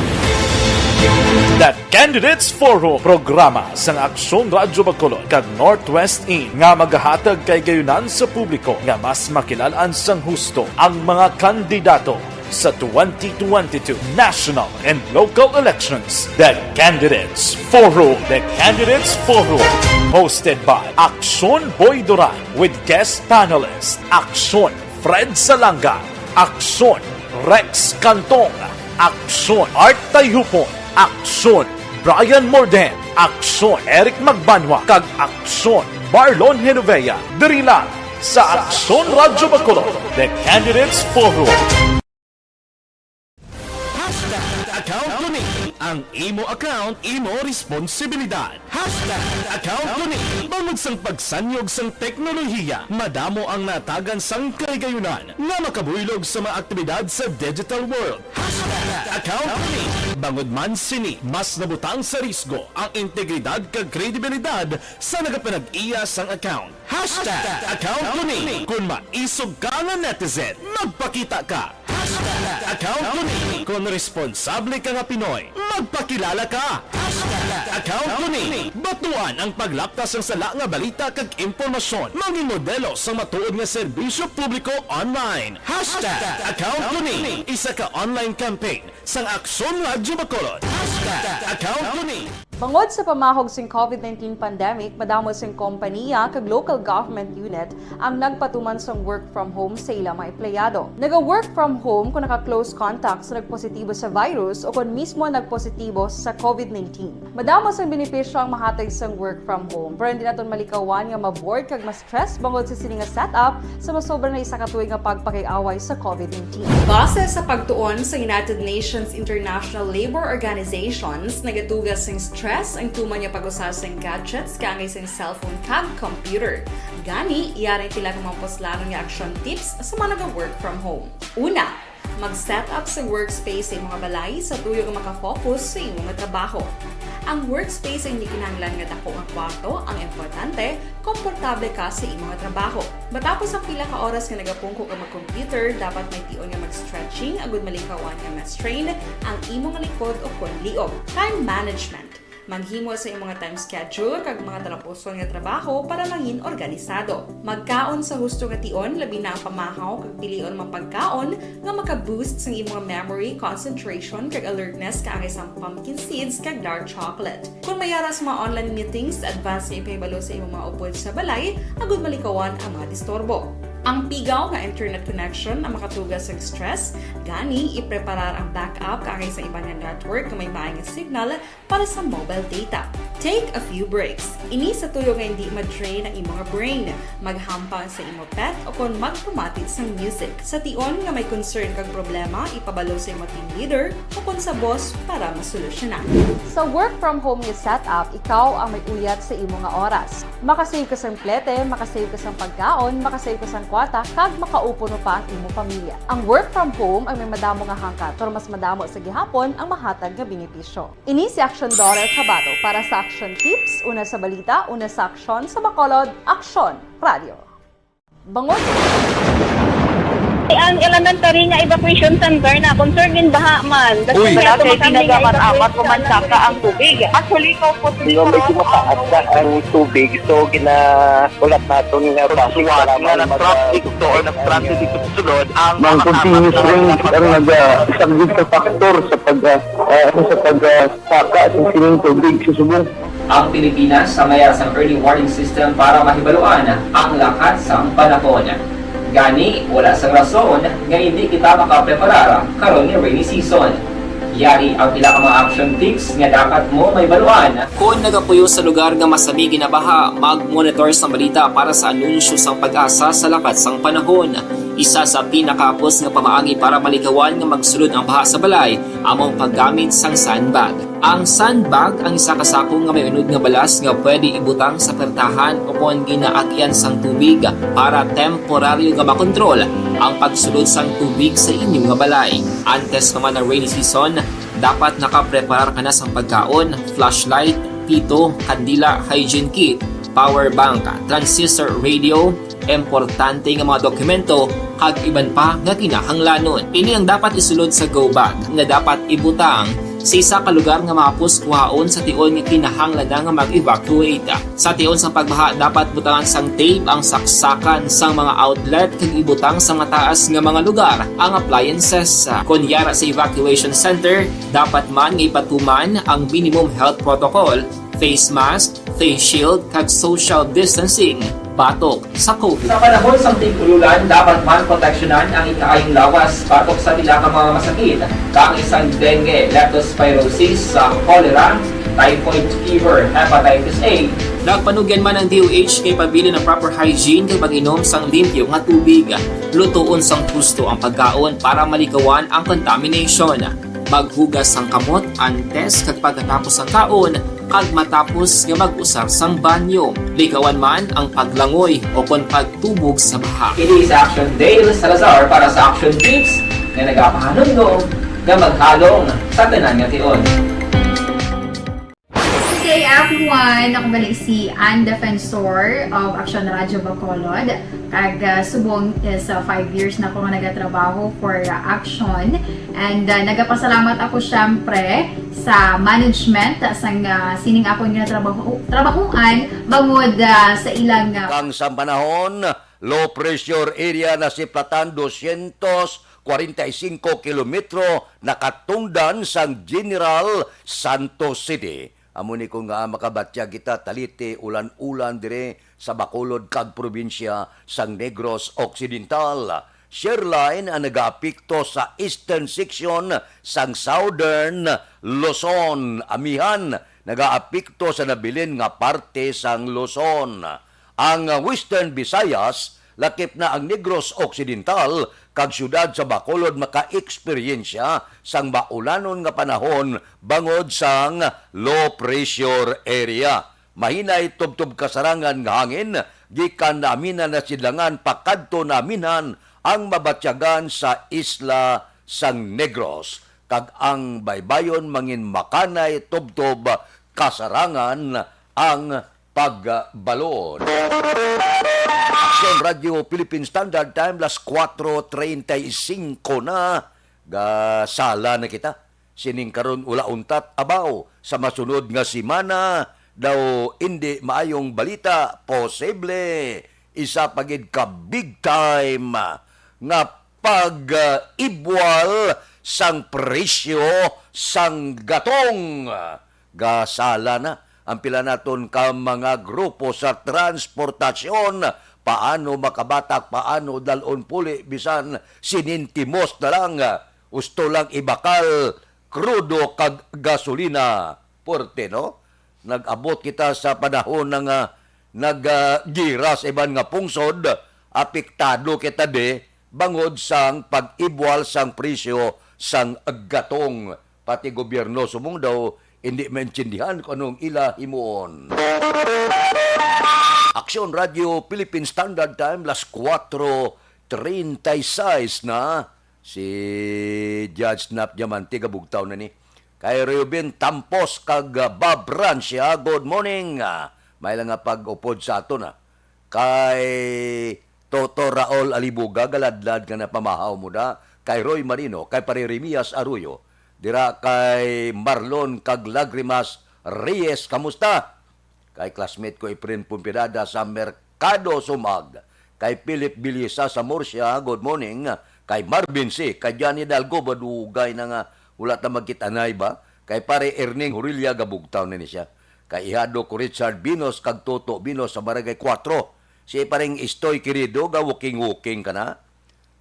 The Candidates Forum, programa sang Aksyon Radyo Bacolod kag Northwest In, nga magahatag kahigayonan sa publiko nga mas makilal-an sang husto ang mga kandidato sa twenty twenty-two national and local elections. The Candidates Forum. The Candidates Forum, hosted by Aksyon Boy Duran with guest panelist Aksyon Fred Salanga, Aksyon Rex Cantong, Aksyon Art Tayhupon, Aksyon Brian Morden, Aksyon Eric Magbanwa, kag Aksyon Marlon Genovea. Diri lang sa Aksyon Radyo Bacolod, The Candidates Forum. Hashtag account ko ni. Ang imo account, imo responsibilidad. Hashtag account ko ni. Bangod sang pagsanyog sang teknolohiya, madamo ang natagan sang kahigayunan nga makabuylog sa mga aktibidad sa digital world. Hashtag account ko ni. Bangod man sini, mas nabutang sa risgo ang integridad kag kredibilidad sa nagapanag-iya sang account. Hashtag account ko ni. Kon maisog ka nga netizen, magpakita ka. Hashtag account ko ni. Kon responsable ka nga Pinoy, magpakilala ka. Hashtag Account ko ni. Batuan ang paglaptas sang sala nga balita kag impormasyon. Mangin modelo sa matuod nga serbisyo publiko online. Hashtag account ko ni. Isa ka online campaign sang Aksyon Radyo Bacolod. Hashtag account ko ni. Bangod sa pamahog sing COVID nineteen pandemic, madamo sing kompaniya kag local government unit ang nagpatuman sang work from home sa ila mga empleyado. Naga-work from home kung naka-close contact sa nagpositibo sa virus o kon mismo nagpositibo sa COVID nineteen. Madamo sang benepisyo ang mahatag sang work from home, pero hindi naton malikawan nga ma-bored kag ma-stress bangod sa sini nga setup sa masobra na isa ka tuig nga pagpakig-away sa COVID nineteen. Base sa pagtuon sa United Nations International Labor Organizations, nagatuga sing stress ang tuman nga pag-usa sing gadgets kaangay sing cellphone kag computer. Gani, yari ang pila ka mga puslanon nga action tips sa mga naga-work from home. Una, mag-set up sa workspace sa imo nga balay sa tuyo nga makafocus sa imo nga trabaho. Ang workspace ay hindi kinahanglan nga dako nga kwarto ang importante, komportable ka sa imo nga trabaho. Matapos ang pila ka oras nga nagapungko ka mag-computer, dapat may tion nga mag-stretching agud malikawan nga ma-strain ang imo nga likod o kon liog. Time management. Maghimo sa imo nga time schedule kag mga talapuson nga trabaho para mangin organisado. Magkaon sa husto nga tion, labi na ang pamahaw kag pilion mga pagkaon nga maka-boost sang imo nga memory, concentration, kag alertness kaangay sang pumpkin seeds kag dark chocolate. Kon may ara sa mga online meetings, advance nga ipahibalo sa imo mga upod sa balay agud malikawan ang mga disturbo. Ang pigaw nga internet connection ang makatuga sang stress, gani ipreparar ang backup kaangay sa iban nga network nga may maay nga signal para sa mobile data. Take a few breaks. Ini sa tuyo nga hindi ma-drain ang imo nga brain. Maghampang sa imo pet o kon magpamati sang music. Sa tion nga may concern kag problema, ipabalo sa imo team leader o kon sa boss para masolusyonan. Sa work from home nga setup, ikaw ang may uyat sa imo nga oras. Makasave ka sang plete, makasave ka sang pagkaon, makasave ka sang kwarta, kag makaupo pa ang imo pamilya. Ang work from home ang may madamo nga hangkat, pero mas madamo sa gihapon ang mahatag nga benepisyo. Ini si Aksyon Daughter Cabato para sa Aksyon Tips, una sa balita, una sa aksyon, sa Bacolod, Aksyon Radio. Bangod. Ang elementary nga evacuation center na concern gin baha man. Uy. Wala kay ginagamat-amat ko man saka ang tubig. Actually, ko po. Di ba, medyo mataas na ang tubig, so gina-, ulat naton nga base para nga mag-, nag-traffic to or nag-traffic dito sa sulod ang mga continuous rain ang nag-, ah, isang big factor sa pag, ah, ah, ano, sa pag, ah, saka sa sining tubig sa subong. Ang Pilipinas sa mayar sang early warning system para mahibaluan ang lakat sang panahon. Gani, wala sang rason nga hindi kita makapreparar karon nga rainy season. Yari ang pila ka mga action tips nga dapat mo mahibaluan. Kon nagapuyo sa lugar nga masami ginabaha, mag-monitor sang balita para sa anunsyo sang PAGASA sa lakat sang panahon. Isa sa pinakahapos nga pamaagi para malikawan nga magsulod ang baha sa balay amo ang paggamit sang sandbag. Ang sandbag ang isa ka sako nga may unod nga balas nga pwede ibutang sa pertahan o kon ginaagyan sang tubig para temporaryo nga makontrol ang pagsulod sang tubig sa inyo nga balay. Antes pa man ang rainy season, dapat nakapreparar ka na sang pagkaon, flashlight, pito, kandila, hygiene kit, power bank, transistor radio, importante nga mga dokumento, kag iban pa nga kinahanglanon. Ini ang dapat isulod sa go bag nga dapat ibutang sa isa ka lugar nga mahapos kuhaon sa tion nga kinahanglan na nga mag-evacuate. Sa tion sang pagbaha, dapat butangan sang tape ang saksakan sang mga outlet kag ibutang sa mataas nga mga lugar ang appliances. Kon yara sa evacuation center, dapat man nga ipatuman ang minimum health protocol, face mask, face shield, kag social distancing batok sa COVID. Sa panahon sang tig-ululan, dapat man proteksyonan ang ikaayong lawas batok sa pila ka mga masakit, kaangay sang dengue, leptospirosis, sa cholera, typhoid fever, hepatitis A. Nagpanugyan man ang D O H nga ipabilin ang proper hygiene kag pag-inom sang limpyo nga tubig. Lutoon sang husto ang pagkaon para malikawan ang contamination. Maghugas sang kamot antes kag pagkatapos sang kaon, kag matapos nga mag-usar sang banyo. Likawan man ang paglangoy o kon pagtubog sa baha. Ini si Action Dale Salazar para sa Action Tips nga nagapahanumdom nga maghalong sa tanan nga tion. Today, ang Everyone, ako gali si Ann Defensor of Action Radio Bacolod. Kag, ah, subong is, ah, five years na ako nga nagatrabaho for, ah, Action. And, ah, nagapasalamat ako, syempre, sa management, ah, sang, ah, sining akon nga trabaho, trabahoan, bangod, ah, sa ilang, ah, Kang sa panahon, low pressure area na si Platan, dosyentos kwarenta y singko kilometro, nakatungdan sang General Santos City. Amo ni kon nga makabatyag kita, taliti, ulan-ulan dire sa Bacolod kag probinsya sang Negros Occidental. Shear line ang nagaapekto sa eastern section sang southern Luzon. Amihan, nagaapekto sa nabilin nga parte sang Luzon. Ang Western Visayas, lakip na ang Negros Occidental kag siyudad sa Bacolod, maka-eksperyensya sang maulanon nga panahon bangod sang low pressure area. Mahinay tubtob kasarangan nga hangin gikan naaminan na sidlangan pakadto naaminan ang mabatyagan sa isla sang Negros, kag ang baybayon mangin makanay tubtob kasarangan ang pagbalod. Aksyon Radio Philippine Standard Time, las kuwatro treinta y cinco na. Gasala na kita. Sining karon wala untat abaw. Sa masunod nga semana daw indi maayong balita. Posible isa pa gid ka big time nga pag-ibwal sang presyo sang gatong. Gasala na ang pila naton ka mga grupo sa transportasyon. Paano makabatak, paano dalon puli, bisan sinintimos na lang, husto lang ibakal, krudo kag gasolina. Porte, no? Nag-abot kita sa panahon na nga nag, ah, gira sa iban nga pungsod, apektado kita di bangod sang pag-ibwal sang presyo sang gatong. Pati gobyerno subong daw hindi maintindihan kung anong ila himuon. Aksyon Radio Philippine Standard Time, las kuwatro treinta y seis na. Si Judge Nap Diamante, gabugtaw na ni. Kay Reuben Tampos kag, ah, Bob Rancia, good morning. Ah, may lang nga pag-upod sa ato na. Kay Toto Raul Alibuga, galadlad nga napamahaw mo na. Kay Roy Marino, kay Pare Remias Arroyo. Dira kay Marlon kag Lagrimas Reyes, kamusta? Kay classmate ko Efren Pumpidada sa Merkado Sumag. Kay Philip Bilisa sa Murcia, good morning. Kay Marvin C, kay Johnny Dalgo, madugay na nga wala ta magkita-anay ba? Kay Pare Erning Hurilla, gabugtaw na ni siya. Kay ihado ko Richard Binos kag Toto Binos sa Barangay Kuwatro. Si Pareng Istoy Querido, ga-walking-walking ka na.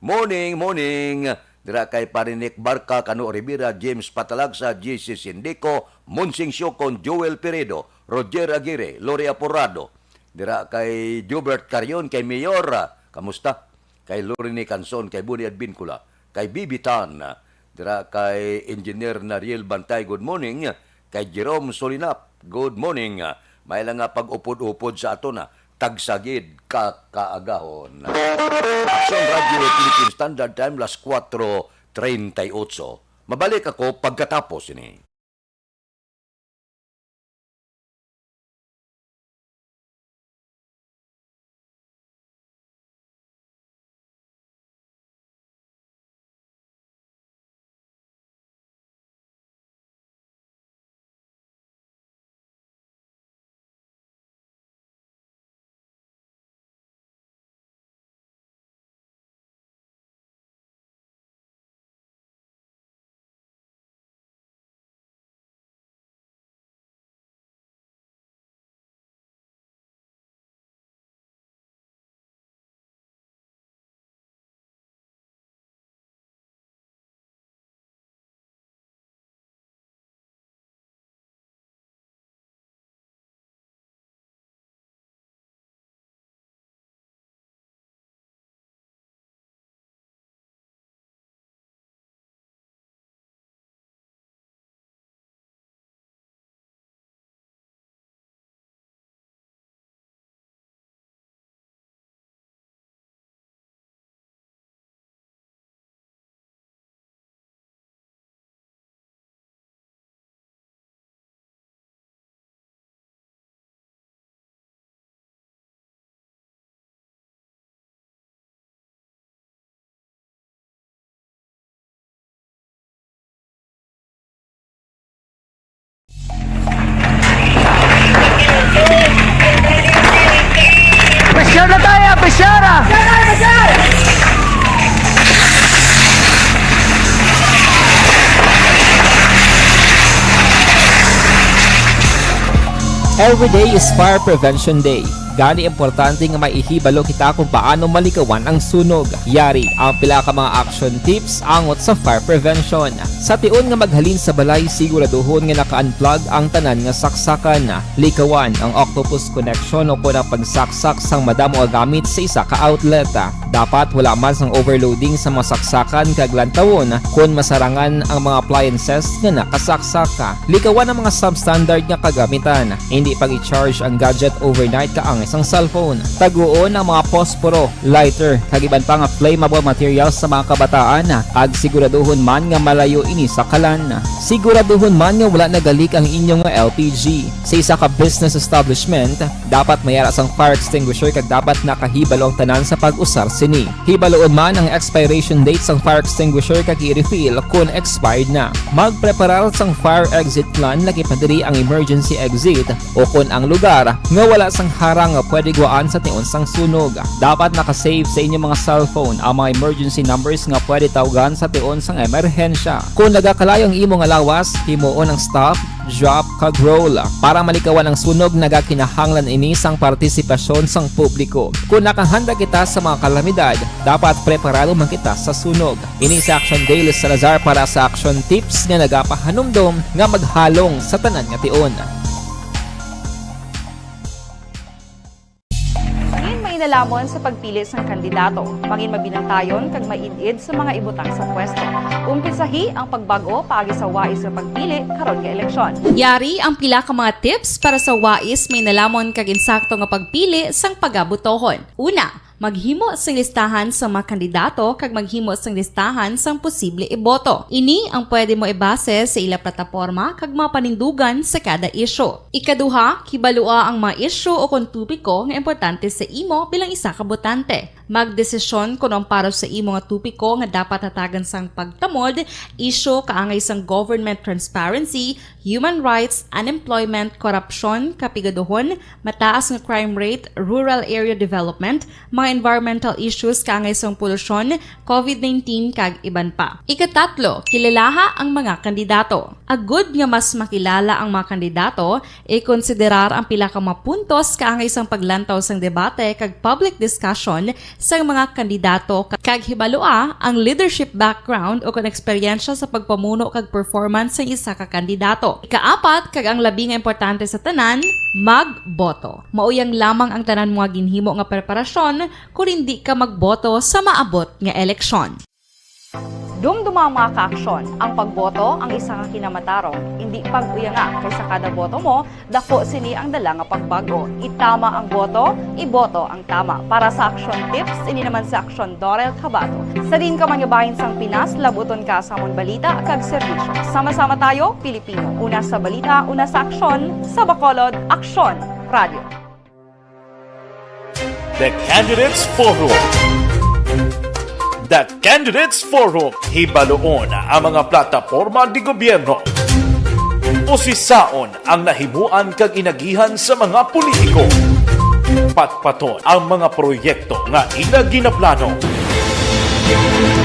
Morning, morning. Dira kay Pare Nick Barca, Kano Rivera, James Patalagsa, J C Sindico, Monsing Siocon, Joel Peredo, Roger Aguirre, Lori Aporado. Dira kay Jubert Carion, kay Mayor. Kamusta? Kay Lorene Canson, kay Boni Advincula, kay Bibi Tan. Dira kay Engineer Nariel Bantay, good morning. Kay Jerome Solinap, good morning. May lang nga pag-upod-upod sa ato na, tagsagid ka kaagahon. Aksyon Radio Philippine Standard Time, las kuwatro treinta y ocho. Mabalik ako pagkatapos ini. Every day is Fire Prevention Day. Gani, importante nga may ihibalo kita kung paano malikawan ang sunog. Yari ang pila ka mga action tips angot sa fire prevention. Sa tion nga maghalin sa balay, siguraduhon nga naka-unplug ang tanan nga saksakan. Likawan ang octopus connection o kon ang pagsaksak sang madamo nga gamit sa isa ka outlet. Dapat wala man sang overloading sa mga saksakan kag lantawon kon masarangan ang mga appliances nga nakasaksak. Likawan ang mga substandard nga kagamitan. Hindi pag-i-charge ang gadget overnight kaangay sang cellphone. Taguon ang mga posporo, lighter, kag iban pa nga flammable materials sa mga kabataan, kag siguraduhon man nga malayo ini sa kalan. Siguraduhon man nga wala nagalik ang inyo nga L P G. Sa isa ka business establishment, dapat may ara sang fire extinguisher kag dapat nakahibalo ang tanan sa pag-usar sini. Hibaluon man ang expiration date sang fire extinguisher kag i-refill kon expired na. Magpreparar sang fire exit plan, lakip na diri ang emergency exit, o kon ang lugar nga wala sang harang nga pwede guwaan sa tion sang sunog. Dapat naka-save sa inyong mga cellphone ang mga emergency numbers nga pwede tawgan sa tion sang emerhensya. Kon nagakalayo ang imo nga lawas, himuon ang stop, drop, kag roll. Para malikawan ang sunog, nagakinahanglan ini sang partisipasyon sang publiko. Kon nakahanda kita sa mga kalamidad, dapat preparado man kita sa sunog. Ini si Action Dale Salazar para sa Action Tips nga nagapahanumdom nga maghalong sa tanan nga tion. Mangin mainalamon sa pagpili sang kandidato. Mangin mabinantayon kag maid-id sa mga ibutang sa pwesto. Umpisahi ang pagbag-o paagi sa wais nga pagpili karon nga eleksyon. Yari ang pila ka mga tips para sa wais, mainalamon kag insakto nga pagpili sang pagabutohon. Una, maghimo sing listahan sa mga kandidato kag maghimo sing listahan sang posible iboto. Ini ang pwede mo ibase sa ila plataporma kag mga panindugan sa kada isyu. Ikaduha, kibalua ang mga isyu o kon topiko nga importante sa imo bilang isa ka botante. Magdesisyon kon ang para sa imo nga topiko nga dapat hatagan sang pagtamod, isyu kaangay sang government transparency, human rights, unemployment, korupsyon, kapigaduhon, mataas nga crime rate, rural area development, mga environmental issues kaangay sang polusyon, covid nineteen, kag iban pa. Ikatatlo, kilalaha ang mga kandidato. Agud nga mas makilala ang mga kandidato, ikonsiderar ang pila ka mga puntos kaangay sang paglantaw sang debate kag public discussion sang mga kandidato, kag hibalua ang leadership background o kon eksperyensya sa pagpamuno kag performance sang isa ka kandidato. Ikaapat, kag ang labi nga importante sa tanan, magboto. Mauyang lamang ang tanan mo nga ginhimo nga preparasyon kon indi ka magboto sa maabot nga eleksyon. Dumduma ang mga kaaksyon. Ang pagboto ang isa ka kinamatarong. Indi pag-uyanga, kay sa kada boto mo, dako sini ang dala nga pagbag-o. Itama ang boto, iboto ang tama. Para sa Action Tips, ini naman si Action Dorel Cabato. Sa diin ka man nga bahin sang Pinas, labuton ka sa amon balita kag serbisyo. Sama-sama tayo, Pilipino. Una sa balita, una sa aksyon, sa Bacolod, Aksyon Radio. The Candidates Forum. The Candidates Forum, hibaluon ang mga plataporma di gobyerno. Usisaon ang nahimuan kag inagihan sa mga politiko. Patpaton ang mga proyekto nga ila ginaplano.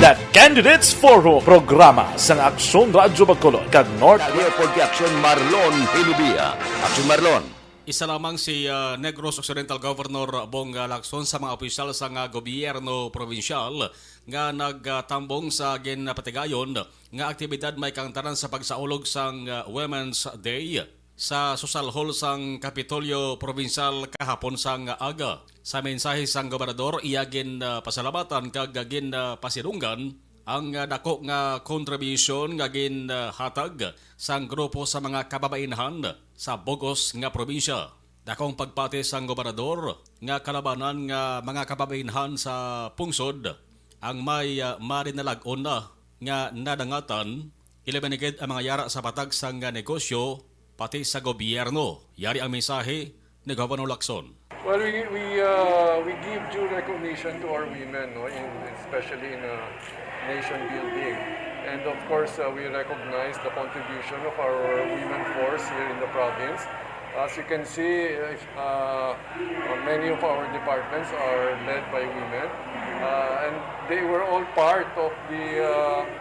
The Candidates Forum, programa sang Aksyon Radyo Bacolod kag North Leopold Action Marlon Hilubia. Action Marlon. Isa lamang si, ah, Negros Occidental Governor Bong, ah, Lacson sa mga opisyal sang, ah, gobyerno probinsyal nga nagtambong sa ginapatigayon nga aktibidad may kaangtanan sa pagsaulog sang, ah, Women's Day sa Social Hall sang Kapitolyo Probinsyal kahapon sang aga. Sa mensahe sang gobernador, iya gin, ah, pasalamatan kag gin, ah, pasidunggan ang, ah, dako nga kontribusyon nga gin, ah, hatag sang grupo sa mga kababainhan sa bug-os nga probinsya. Dakong pagpati sang gobernador nga kalabanan nga mga kababainhan sa pungsod ang may, ah, marinalag-on na nga nadangatan, ilabi na gid ang mga yara sa patag sang, ah, negosyo, pati sa gobyerno. Yari ang mensahe ni Governor Lacson. Well, we, we, uh, we give due recognition to our women, no, in, especially in, uh, nation building. And of course, uh, we recognize the contribution of our women force here in the province. As you can see, if, uh, uh, many of our departments are led by women. Uh, and they were all part of the uh,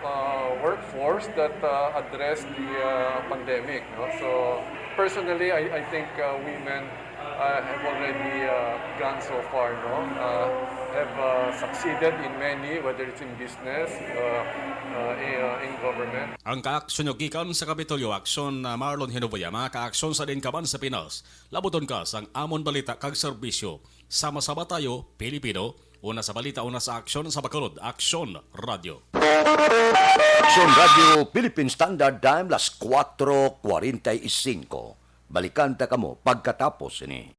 uh, workforce that uh, addressed the uh, pandemic. No? So personally, I, I think uh, women uh, have already uh, gone so far, no? Uh, have uh, succeeded in many, whether it's in business, uh, uh, in, uh, in government. Ang kaaksyon nyo gikan sa Kapitolyo Aksyon, uh, Marlon Hinobuya, mga kaaksyon sa diin ka man sa Pinas. Labuton ka sang amon balita kag serbisyo. Sama-sama tayo, Pilipino, una sa balita, una sa aksyon, sa Bacolod, Aksyon Radio. Aksyon Radio, Philippine Standard Time, las cuatro cuarenta y cinco. Balikan ta kamo pagkatapos ini.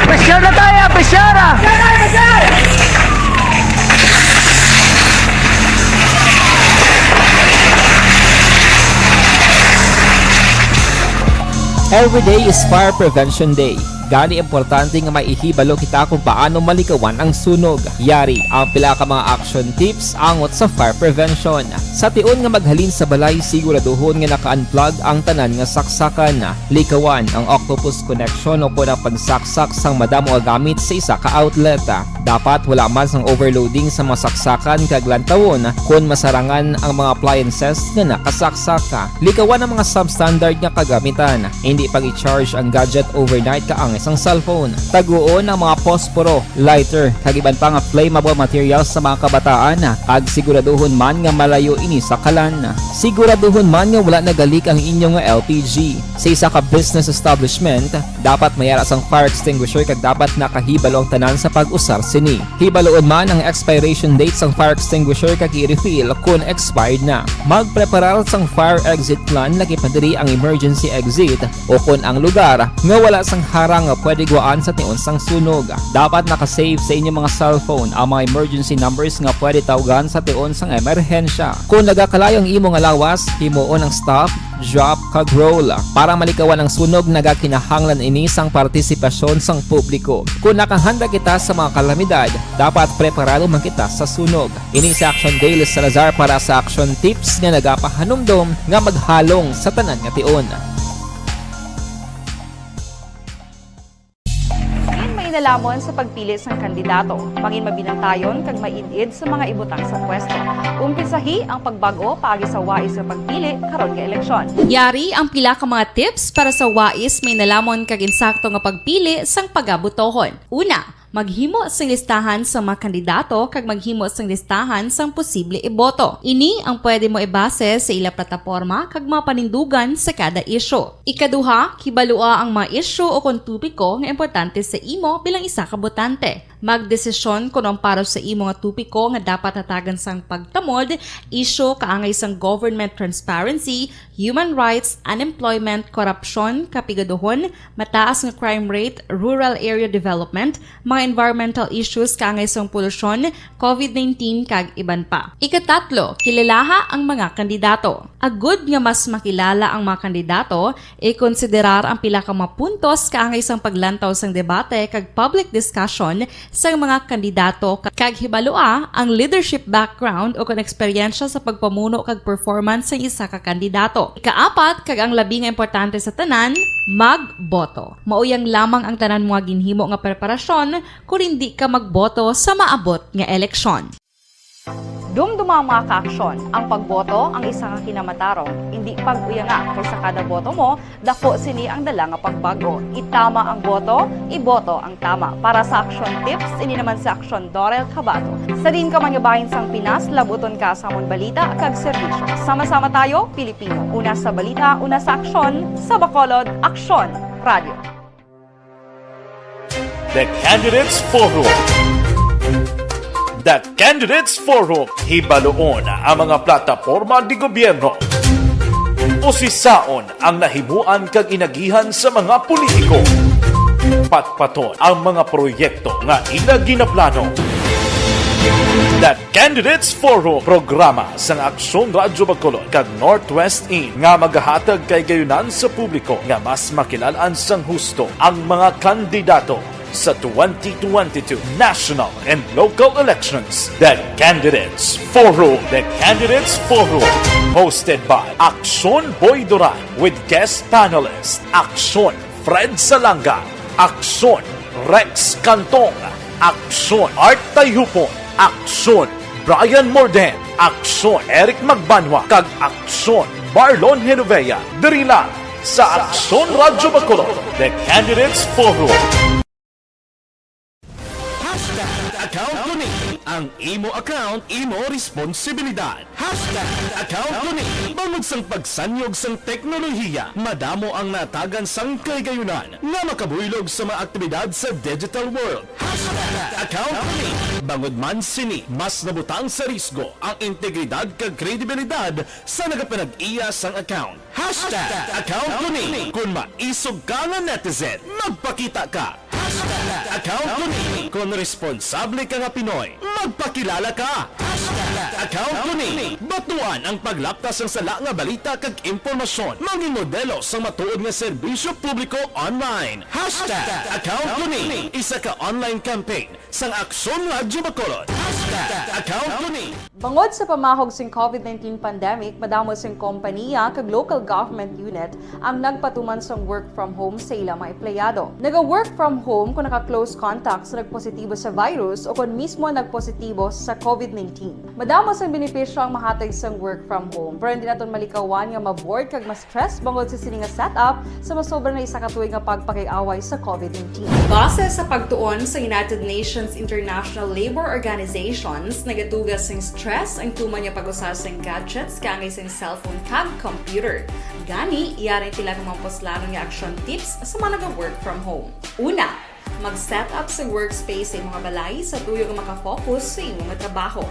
Pressure na tayo! Pressure! Every day is Fire Prevention Day. Gani importante nga maihibalo kita kung paano malikawan ang sunog. Yari ang pila ka mga action tips angot sa fire prevention. Sa tion nga maghalin sa balay, siguraduhon nga naka-unplug ang tanan nga saksakan. Likawan ang octopus connection o kon ang pagsaksak sang madamo nga gamit sa isa ka outlet. Dapat wala man sang overloading sa mga saksakan kag lantawon kon masarangan ang mga appliances nga nakasaksak. Likawan ang mga substandard nga kagamitan. Hindi pag-i-charge ang gadget overnight kaangay sang cellphone. Taguon ang mga posporo, lighter, kag iban pa nga flammable materials sa mga kabataan, kag siguraduhon man nga malayo ini sa kalan. Siguraduhon man nga wala nagalik ang inyo nga L P G. Sa isa ka business establishment, dapat may ara sang fire extinguisher kag dapat nakahibalo ang tanan sa pag-usar sini. Hibaloon man ang expiration date sang fire extinguisher kag i-refill kon expired na. Magpreparar sang fire exit plan, lagi pa diri ang emergency exit, o kon ang lugar nga wala sang harang nga pwede gwaan sa tion sang sunog. Dapat naka-save sa inyo mga cellphone ang mga emergency numbers nga pwede tawgan sa tion sang emerhensya. Kon nagakalayo ang imo nga lawas, himuon ang stop, drop, kag roll. Para malikawan ang sunog, nagakinahanglan ini sang partisipasyon sang publiko. Kon nakahanda kita sa mga kalamidad, dapat preparado man kita sa sunog. Ini si Action Dale Salazar para sa Action Tips nga nagapahanumdom nga maghalong sa tanan nga tion. Diin mainanamon sa pagpili sang kandidato, mangin mabinantayon kag maid-id sa mga ibutang sa pwesto. Umpisahi ang pagbag-o paagi sa wais nga pagpili karon nga eleksyon. Yari ang pila ka mga tips para sa wais, mainanamon kag insakto nga pagpili sang pagabotohon. Una, maghimo sing listahan sa mga kandidato kag maghimo sing listahan sang posible iboto. Ini ang pwede mo ibase sa ila plataporma kag mga panindugan sa kada isyu. Ikaduha, kibalua ang mga isyu o kon topiko nga importante sa imo bilang isa ka botante. Magdesisyon kon ang para sa imo nga topiko nga dapat hatagan sang pagtamod, isyu kaangay sang government transparency, human rights, unemployment, korupsyon, kapigaduhon, mataas nga crime rate, rural area development, mga environmental issues kaangay sang polusyon, covid nineteen, kag iban pa. Ikatatlo, kilalaha ang mga kandidato. Agud nga mas makilala ang mga kandidato, ikonsiderar ang pila ka mga puntos kaangay sang paglantaw sang debate kag public discussion sang mga kandidato, kag hibalua ang leadership background o kon eksperyensya sa pagpamuno kag performance sang isa ka kandidato. Ikaapat, kag ang labi nga importante sa tanan, magboto. Mao yang lamang ang tanan mga ginhimo nga preparasyon kung hindi ka magboto sa maabot nga eleksyon. Dumduma ang mga kaaksyon. Ang pagboto ang isa ka kinamatarong. Hindi pag-uyanga, kay sa kada boto mo, dako sini ang dala nga pagbag-o. Itama ang boto, iboto ang tama. Para sa aksyon tips, ini naman si Aksyon Dorel Cabato. Sa diin ka man nga bahin sang Pinas, labuton ka sa amon balita kag serbisyo. Sama-sama tayo, Pilipino. Una sa balita, una sa aksyon, sa Bacolod, Aksyon Radio. The Candidates Forum. The Candidates Forum, hibaluon ang mga plataporma di gobyerno. Usisaon ang nahimuan kag inagihan sa mga politiko. Patpaton ang mga proyekto nga ila ginaplano. The Candidates Forum, programa sang Aksyon Radyo Bacolod kag Northwest In nga magahatag kahigayonan sa publiko nga mas makilalaan sang husto ang mga kandidato sa twenty twenty-two national and local elections. The Candidates Forum. The Candidates Forum, hosted by Aksyon Boy Duran with guest panelist Aksyon Fred Salanga, Aksyon Rex Cantong, Aksyon Art Tayhupon, Aksyon Brian Morden, Aksyon Eric Magbanwa, kag Aksyon Marlon Genovea, diri lang sa Aksyon Radyo Bacolod, The Candidates Forum. Hashtag account ko ni. Ang imo account, imo responsibilidad. Hashtag account ko ni. Bangod sang pagsanyog sang teknolohiya, madamo ang natagan sang kahigayunan nga makabuylog sa mga aktibidad sa digital world. Hashtag account ko ni. Bangod man sini, mas nabutang sa risgo ang integridad kag kredibilidad sa nagapanag-iya sang account. Hashtag account ko ni. Kung maisog ka nga netizen, magpakita ka. Hashtag account ko ni. Kung responsable ka nga Pinoy, magpakilala ka. Hashtag account ko ni. Batuan ang paglapta sang sala nga balita kag impormasyon. Mangin modelo sang matuod nga serbisyo publiko online. Hashtag account ko ni. Isa ka online campaign sang Aksyon Radyo Bacolod. Hashtag account ko ni. Bangod sa pamahog sing covid nineteen pandemic, madamo sing kompaniya kag local government unit ang nagpatuman sang work from home sa ila mga empleyado. Naga-work from home kung naka-close contact sa nagpositibo sa virus o kon mismo nagpositibo sa covid nineteen. Madamo sang benepisyo ang mahatag sang work from home, pero hindi naton malikawan nga ma-bored kag ma-stress bangod sa sini nga setup sa masobra na isa ka tuig nga pagpakig-away sa covid nineteen. Base sa pagtuon sa United Nations International Labor Organizations, nagatuga sing stress ang tuman nga pag-usa sing gadgets kaangay sing cellphone kag computer. Gani, yari ang pila ka mga puslanon nga action tips sa mga naga-work from home. Una, mag-set up sa workspace sa imong balay sa tuyo nga makafocus sa imong trabaho.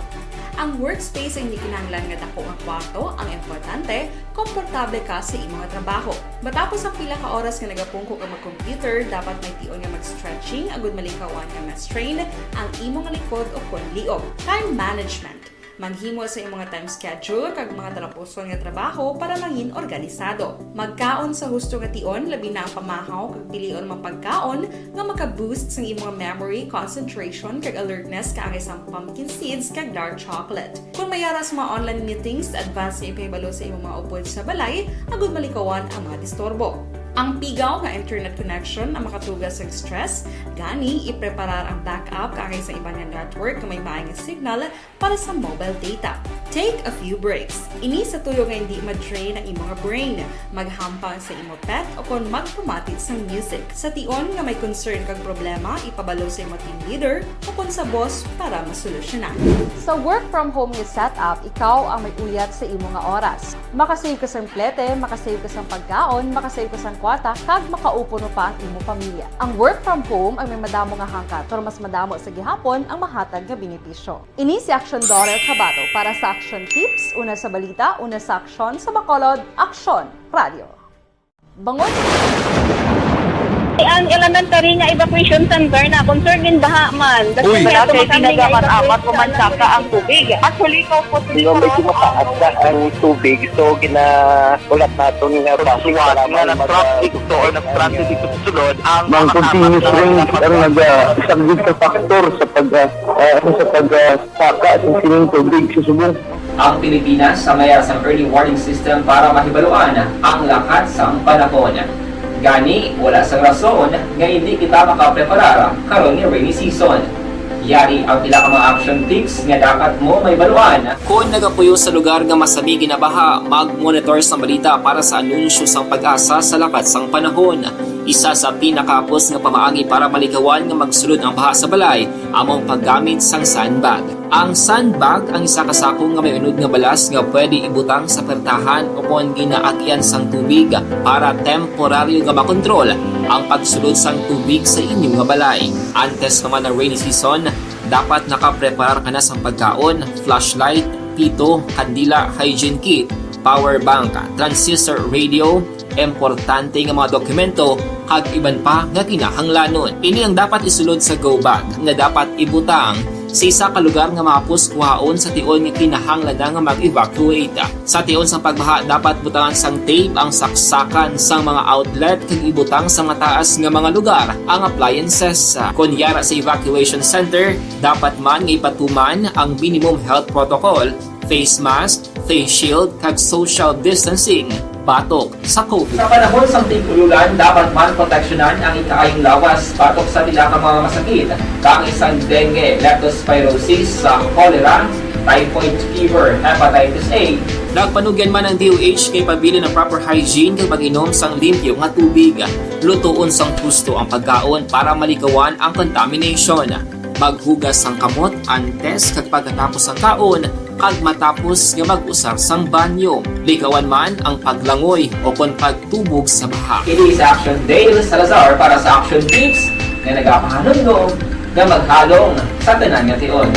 Ang workspace ay hindi kinahanglan nga dako nga kwarto, ang importante, komportable ka sa imong trabaho. Matapos ang pila ka oras nga nagapungko ka mag-computer, dapat may tion nga mag-stretching agud malikawan nga ma-strain ang imong likod o kon liog. Time management. Maghimo sa imong time schedule kag mga talapuson nga trabaho para mangin organisado. Magkaon sa husto nga tion, labi na ang pamahaw kag pilion mga pagkaon nga maka-boost sang imong memory, concentration, kag alertness kaangay sang pumpkin seeds kag dark chocolate. Kung may ara sa mga online meetings, advance nga ipahibalo sa imong mga upod sa balay agud malikawan ang mga disturbo. Ang pigaw nga internet connection ang makatuga sang stress, gani ipreparar ang backup kaangay sa iban nga network nga may maayo nga signal para sa mobile data. Take a few breaks. Ini sa tuyo nga hindi ma-drain ang imo nga brain. Maghampang sa imo pet o kon magpamati sang music. Sa tion nga may concern kag problema, ipabalo sa imo team leader o kon sa boss para masolusyonan. Sa work from home nga setup, ikaw ang may uyat sa imo nga oras. Makasave ka sang plete, makasave ka sang pagkaon, makasave ka sang kwarta, kag makaupod pa ang imo pamilya. Ang work from home ang may madamo nga hangkat, pero mas madamo sa gihapon ang mahatag nga benepisyo. Ini si Action Dorel Cabato para sa Action Tips, una sa balita, una sa aksyon, sa Bacolod, Aksyon Radio. Bangod Ang elementary nga evacuation center na concern din baha man. Uy. Wala kay pinagamat-amat, umansaka ang tubig. Actually, ko po. Di ba, medyo mataas na ang tubig, so ginahulat naton nga bus nga nag-traffic to or nag-transit dito sa sulod ang mga continuous rain ang nag-, ah, isang big factor sa pag, ah, ah, sa pag, ah, saka sa sining tubig sa subong. Ang Pilipinas sa mayar sang early warning system para mahibaluan ang lakat sang panahon. Gani, wala sang rason nga hindi kita makapreparar karon nga rainy season. Yari ang pila ka mga action tips nga dapat mo mahibaluan. Kon nagapuyo sa lugar nga masami ginabaha, mag-monitor sang balita para sa anunsyo sang PAGASA sa lakat sang panahon. Isa sa pinakahapos nga pamaagi para malikawan nga magsulod ang baha sa balay amo ang paggamit sang sandbag. Ang sandbag ang isa ka sako nga may unod nga balas nga pwede ibutang sa pertahan o kon ginaagian sang tubig para temporaryo nga makontrol ang pagsulod sang tubig sa inyo nga balay. Antes pa man ang rainy season, dapat nakapreparar ka na sang pagkaon, flashlight, pito, kandila, hygiene kit, power bank, transistor radio, importante nga mga dokumento, kag iban pa nga kinahanglanon. Ini ang dapat isulod sa go bag nga dapat ibutang sa isa ka lugar nga mahapos kuhaon sa tion nga kinahanglan na nga mag-evacuate. Sa tion sang pagbaha, dapat butangan sang tape ang saksakan sang mga outlet kag ibutang sa mataas nga mga lugar ang appliances. Kon yara sa evacuation center, dapat man nga ipatuman ang minimum health protocol, face mask, face shield, kag social distancing batok sa COVID. Sa panahon sang tig-ululan, dapat man proteksyonan ang ikaayong lawas batok sa pila ka mga masakit, kaangay sang dengue, leptospirosis, sa cholera, typhoid fever, hepatitis A. Nagpanugyan man ang D O H nga ipabilin ang proper hygiene kag pag-inom sang limpyo nga tubig, lutoon sang husto ang pagkaon para malikawan ang contamination. Maghugas sang kamot antes kag pagkatapos sang kaon, kag matapos nga mag-usar sang banyo. Likawan man ang paglangoy o kon pagtubog sa baha. Ini si Action Dale Salazar para sa Action Tips nga nagapahanumdom nga maghalong sa tanan nga tion.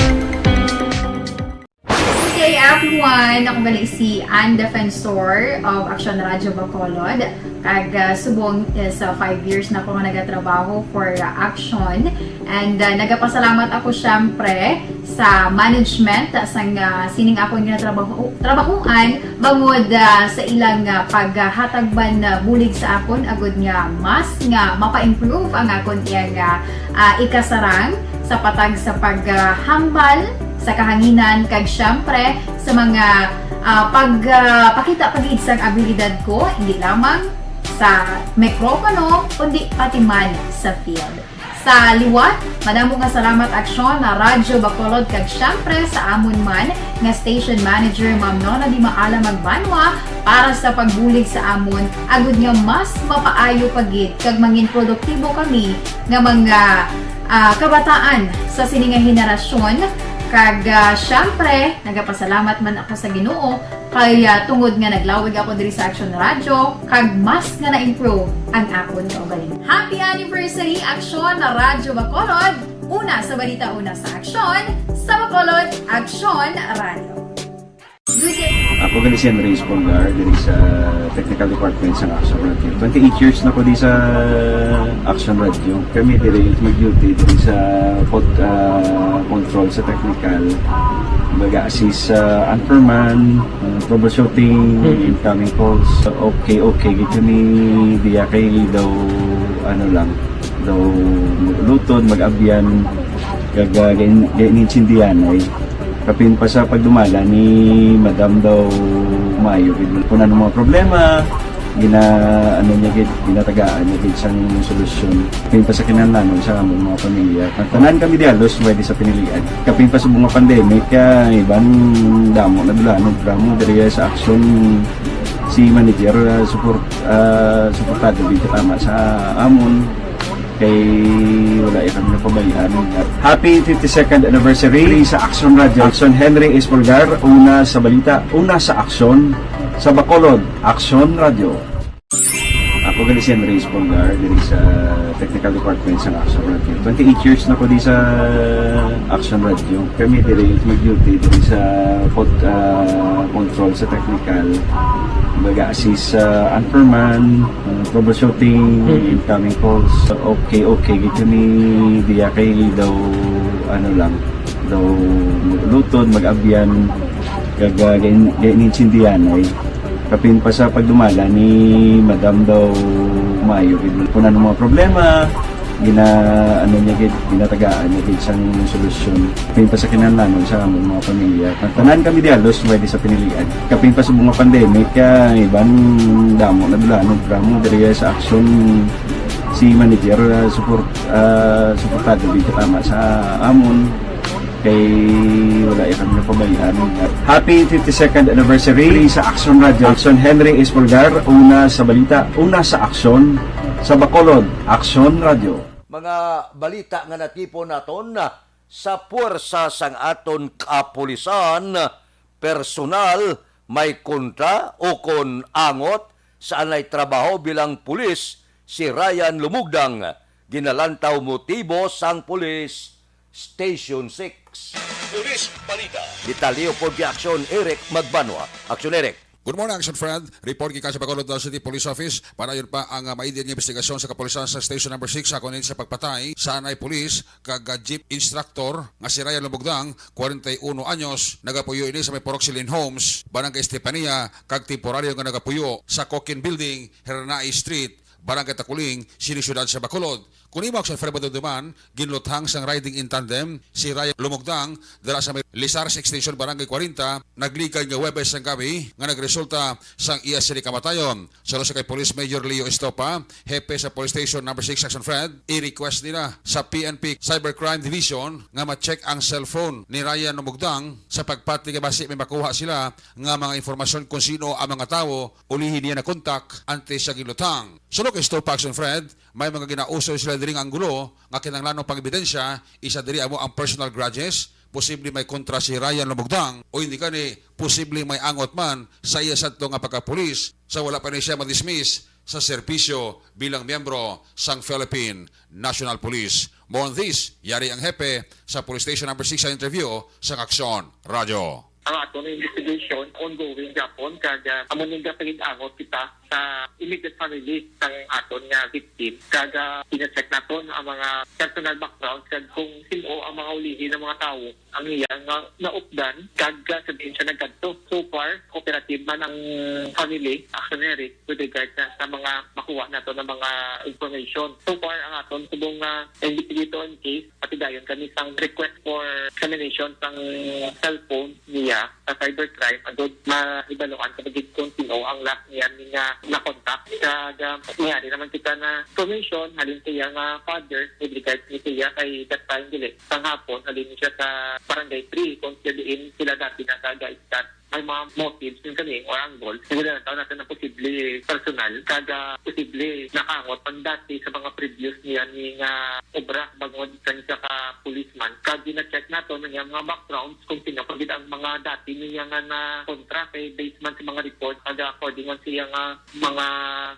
Good day, everyone! Ako gali si Ann Defensor of Action Radio Bacolod. Kag, ah, subong, eh, sa five years na ako nga nagatrabaho for, ah, Action. And, ah, nagapasalamat ako, syempre, sa management, ah, sang, ah, sining akong ginatrabaho-, trabahoan, bangod, ah, sa ilang, ah, paghatag man, ah, bulig sa akon, agud nga mas nga mapa-improve ang akon iyang, ah, ah, ikasarang sa patag sa paghambal sa kahanginan, kag, syempre, sa mga, ah, pag, ah, pakita pa gid sang abilidad ko, hindi lamang sa mikropono, kundi pati man sa field. Sa liwat, madamo nga salamat, Aksyon, na Radyo Bacolod, kag, syempre, sa amon man nga station manager, Ma'am Nona Di Maala Magbanwa, para sa pagbulig sa amon, agud nga mas mapaayo pa gid kag mangin produktibo kami nga mga, ah, kabataan sa sini nga henerasyon. Kag, ah, syempre, nagapasalamat man ako sa Ginoo kay, ah, tungod nga naglawig ako diri sa Action Radio, kag mas nga na-improve ang akon kaugalingon. Happy anniversary, Action na Radyo Bacolod! Una sa balita, una sa aksyon, sa Bacolod, Action Radio. Good day. Ako gali si Henry Espolgar, diri sa technical department sa Action Radio. Twenty-eight years na ko di sa Action Radio. Kami diri mag-duty diri sa pod-, ah, control sa technical. Mag-assist sa anchorman, ah, troubleshooting, Mm. incoming calls. Okay, okay. Gid kami diya kay daw, ano lang, daw luton, mag-abyan, kag, ah, gain-, gain-, gaintindihan ay. Kapin pa sa pagdumala ni Madam daw maayo gid. Kung ano mga problema, gina-, ano niya gid, ginatagaan niya gid sang solusyon. Kapin pa sa kinahanglanon sa among mga pamilya. Ang tanan kami di halos pwede sa pinilian. Kapin pa sa mga pandemic, ah, iban damo na dula, ano, drama diri sa aksyon si manager, ah, support, ah, suportado gid katama sa amon. Kay wala ya kami napabayaan. Happy fifty-second anniversary sa Action Radio. Action Henry Espolgar, una sa balita, una sa aksyon, sa Bacolod, Action Radio. Ako gali si Henry Espolgar, diri sa Technical Department sa Action Radio. Twenty-eight years na ko di sa Action Radio. Kami diri mag-duty diri sa pod-, ah, control sa technical. Mag-assist sa anchorman, ah, troubleshooting, incoming calls. Okay, okay, gid kami diya kay daw, ano lang, daw lutod, mag-abyan, kag, ah, gain-, gainintindihan ay. Kapin pa sa pagdumala ni Madam daw maayo gid. Kung ano mga problema, gina-, ano niya gid, ginatagaan niya gid sang solusyon. Kapin pa sa kinahanglanon sa among mga pamilya. Tanan kami di halos may di sa pinilian. Kapin pa sa mga pandemic, ah, iban damo na dula, no, drama diri sa Action si manager, ah, support, ah, suportado gid tama sa amon. Kay wala ya kami napabayaan. Happy fifty-second anniversary sa Action Radio. Action Henry Espolgar, una sa balita, una sa aksyon, sa Bacolod, Action Radio. Mga balita nga natipon naton sa puwersa sang aton kapulisan, personal, may kontra o kon angot sa anay trabaho bilang pulis si Ryan Lumugdang, ginalantaw motibo sang pulis. Station six. Police Balita. Detalye pod kay Aksyon Eric Magbanwa. Aksyon Eric. Good morning, Action Fred. Report gikan sa Bacolod City Police Office. Padayon pa ang, ah, maidin nga investigasyon sa kapulisan sa Station Number Six sa kunin sa pagpatay sa anay pulis kag, ah, jeep instructor nga si Ryan Lumugdang, kwarenta y uno anyos. Nagapuyo ini sa may Purok Silin Homes, Barangay Estefania, kag temporaryo nga nagapuyo sa Cokin Building, Hernai Street, Barangay Takuling, sini siyudad sa Bacolod. Kung imo, Action Fred, madumduman, ginluthang sang riding in tandem si Ryan Lumugdang dala sa may Lizares Extension, Barangay kwarenta, nagligad nga Huwebes sang gabi nga nagresulta sang iya sini kamatayon. Suno sa kay Police Major Leo Estopa, hepe sa Police Station Number Six, Action Fred, i-request nila sa P N P Cybercrime Division nga ma-check ang cellphone ni Ryan Lumugdang sa pagpati nga basi may makuha sila nga mga impormasyon kung sino ang mga tawo ulihi niya na kontak antes siya ginluthang. Suno kay Estopa, Action Fred, may mga ginausoy sila diri nga anggulo nga kinahanglanong pang-ebidensya, isa diri amo ang personal grudges, posible may kontra si Ryan Lumugdang, o hindi kani, posible may angot man sa iya sadto nga pagkapulis sa wala pa ni siya ma-dismiss sa serbisyo bilang miyembro sang Philippine National Police. More on this, yari ang hepe sa Police Station Number Six sa interview sa Aksyon Radyo. Ang aton investigation ongoing gihapon, kag, ah, amo ning gapahig-angot kita sa immediate family sang aton nga victim, kag, ah, gina-check naton ang mga personal background kag kung sin-o ang mga ulihi ng mga tawo ang iya nga naupdan kag, ah, sa diin siya nagkadto. So far, cooperative man ang family, Action Eric, with regard na sa mga makuha nato na mga information. So far, ang aton subong nga investigator on case, pati dayon kami sang request for examination sang cellphone niya sa cybercrime, agud mahibaluan sa bagid kung sino ang last niya ni nga na-contact. Kag, ah, mayari naman kita na information halin sa iya nga father with regards ni siya kay that time dili sang hapon halin siya sa Barangay Three kung siya diin sila dati nagaistan. May mga motives yung kami or angle. Nagdala taon natin ng posible personal, kag, ah, posible nakaangot ang dati sa mga previous niya ni nga obra bangod kani siya ka policeman. Kag gina-check nato na niya mga backgrounds kung sino pa gid ang mga dati niya nga na kontra kay based man sa mga report, kag according man siya nga mga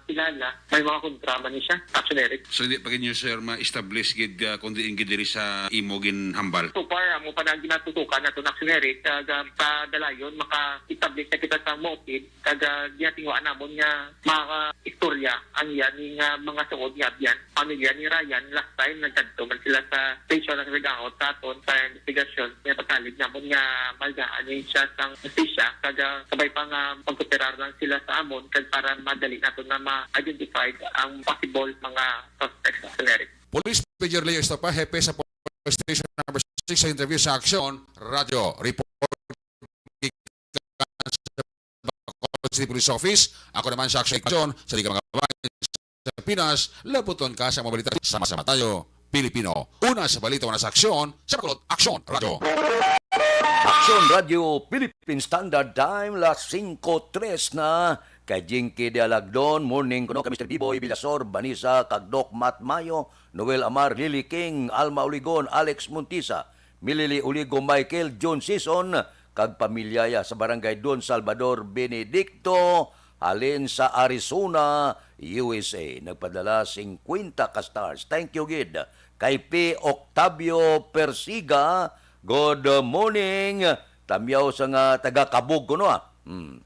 kilala, may mga kontra man ni siya, Action Eric. So, hindi pa gid niyo, sir, ma-establish gid, ah, kung diin gid diri sa imo ginhambal? So far, amo pa na ginatutukan nato, Action Eric, kag, ah, sa dalayon, maka-establish na kita sa motive, kag, ah, ginatinguhaan namon nga maka-istorya ang iya ni nga mga suod nga abyan. Pamilya ni Ryan, last time, nagkadto man sila sa station na nag-angot sa aton sa investigasyon. Nga pagkalig namon nga malgaan ni siya sang hustisya, kag, ah, kabay pa nga magkooperar lang sila sa amon, kag para madali nato na ma-identify ang possible mga suspects sa generic. Police Major Leo Estopa, hepe sa Police Station Number Six, sa interview sa Aksyon Radyo. Report gikan sa Bacolod City Police Office. Ako naman sa Aksyon Aksyon, sa Liga mga Bayan sa Pinas, labuton ka sa mga balita. Sama-sama tayo, Pilipino. Una sa balita, una sa aksyon, sa Bacolod, Aksyon Radyo. Aksyon Radyo Philippine Standard Time, las singko tres na. Kay Jinky de Alagdon, morning kuno kay Mister Biboy Villasor, Vanessa, kag Doc Matt Mayo, Noel Amar, Lily King, Alma Uligon, Alex Montisa, Milili Uligo, Michael John Sison, kag pamilya ya sa Barangay Don Salvador Benedicto, Halin sa Arizona, U S A. Nagpadala singkwenta ka stars. Thank you gid. Kay P. Octavio Persiga, good morning. Tamyaw sa nga taga Kabug kuno, ah. Hmm.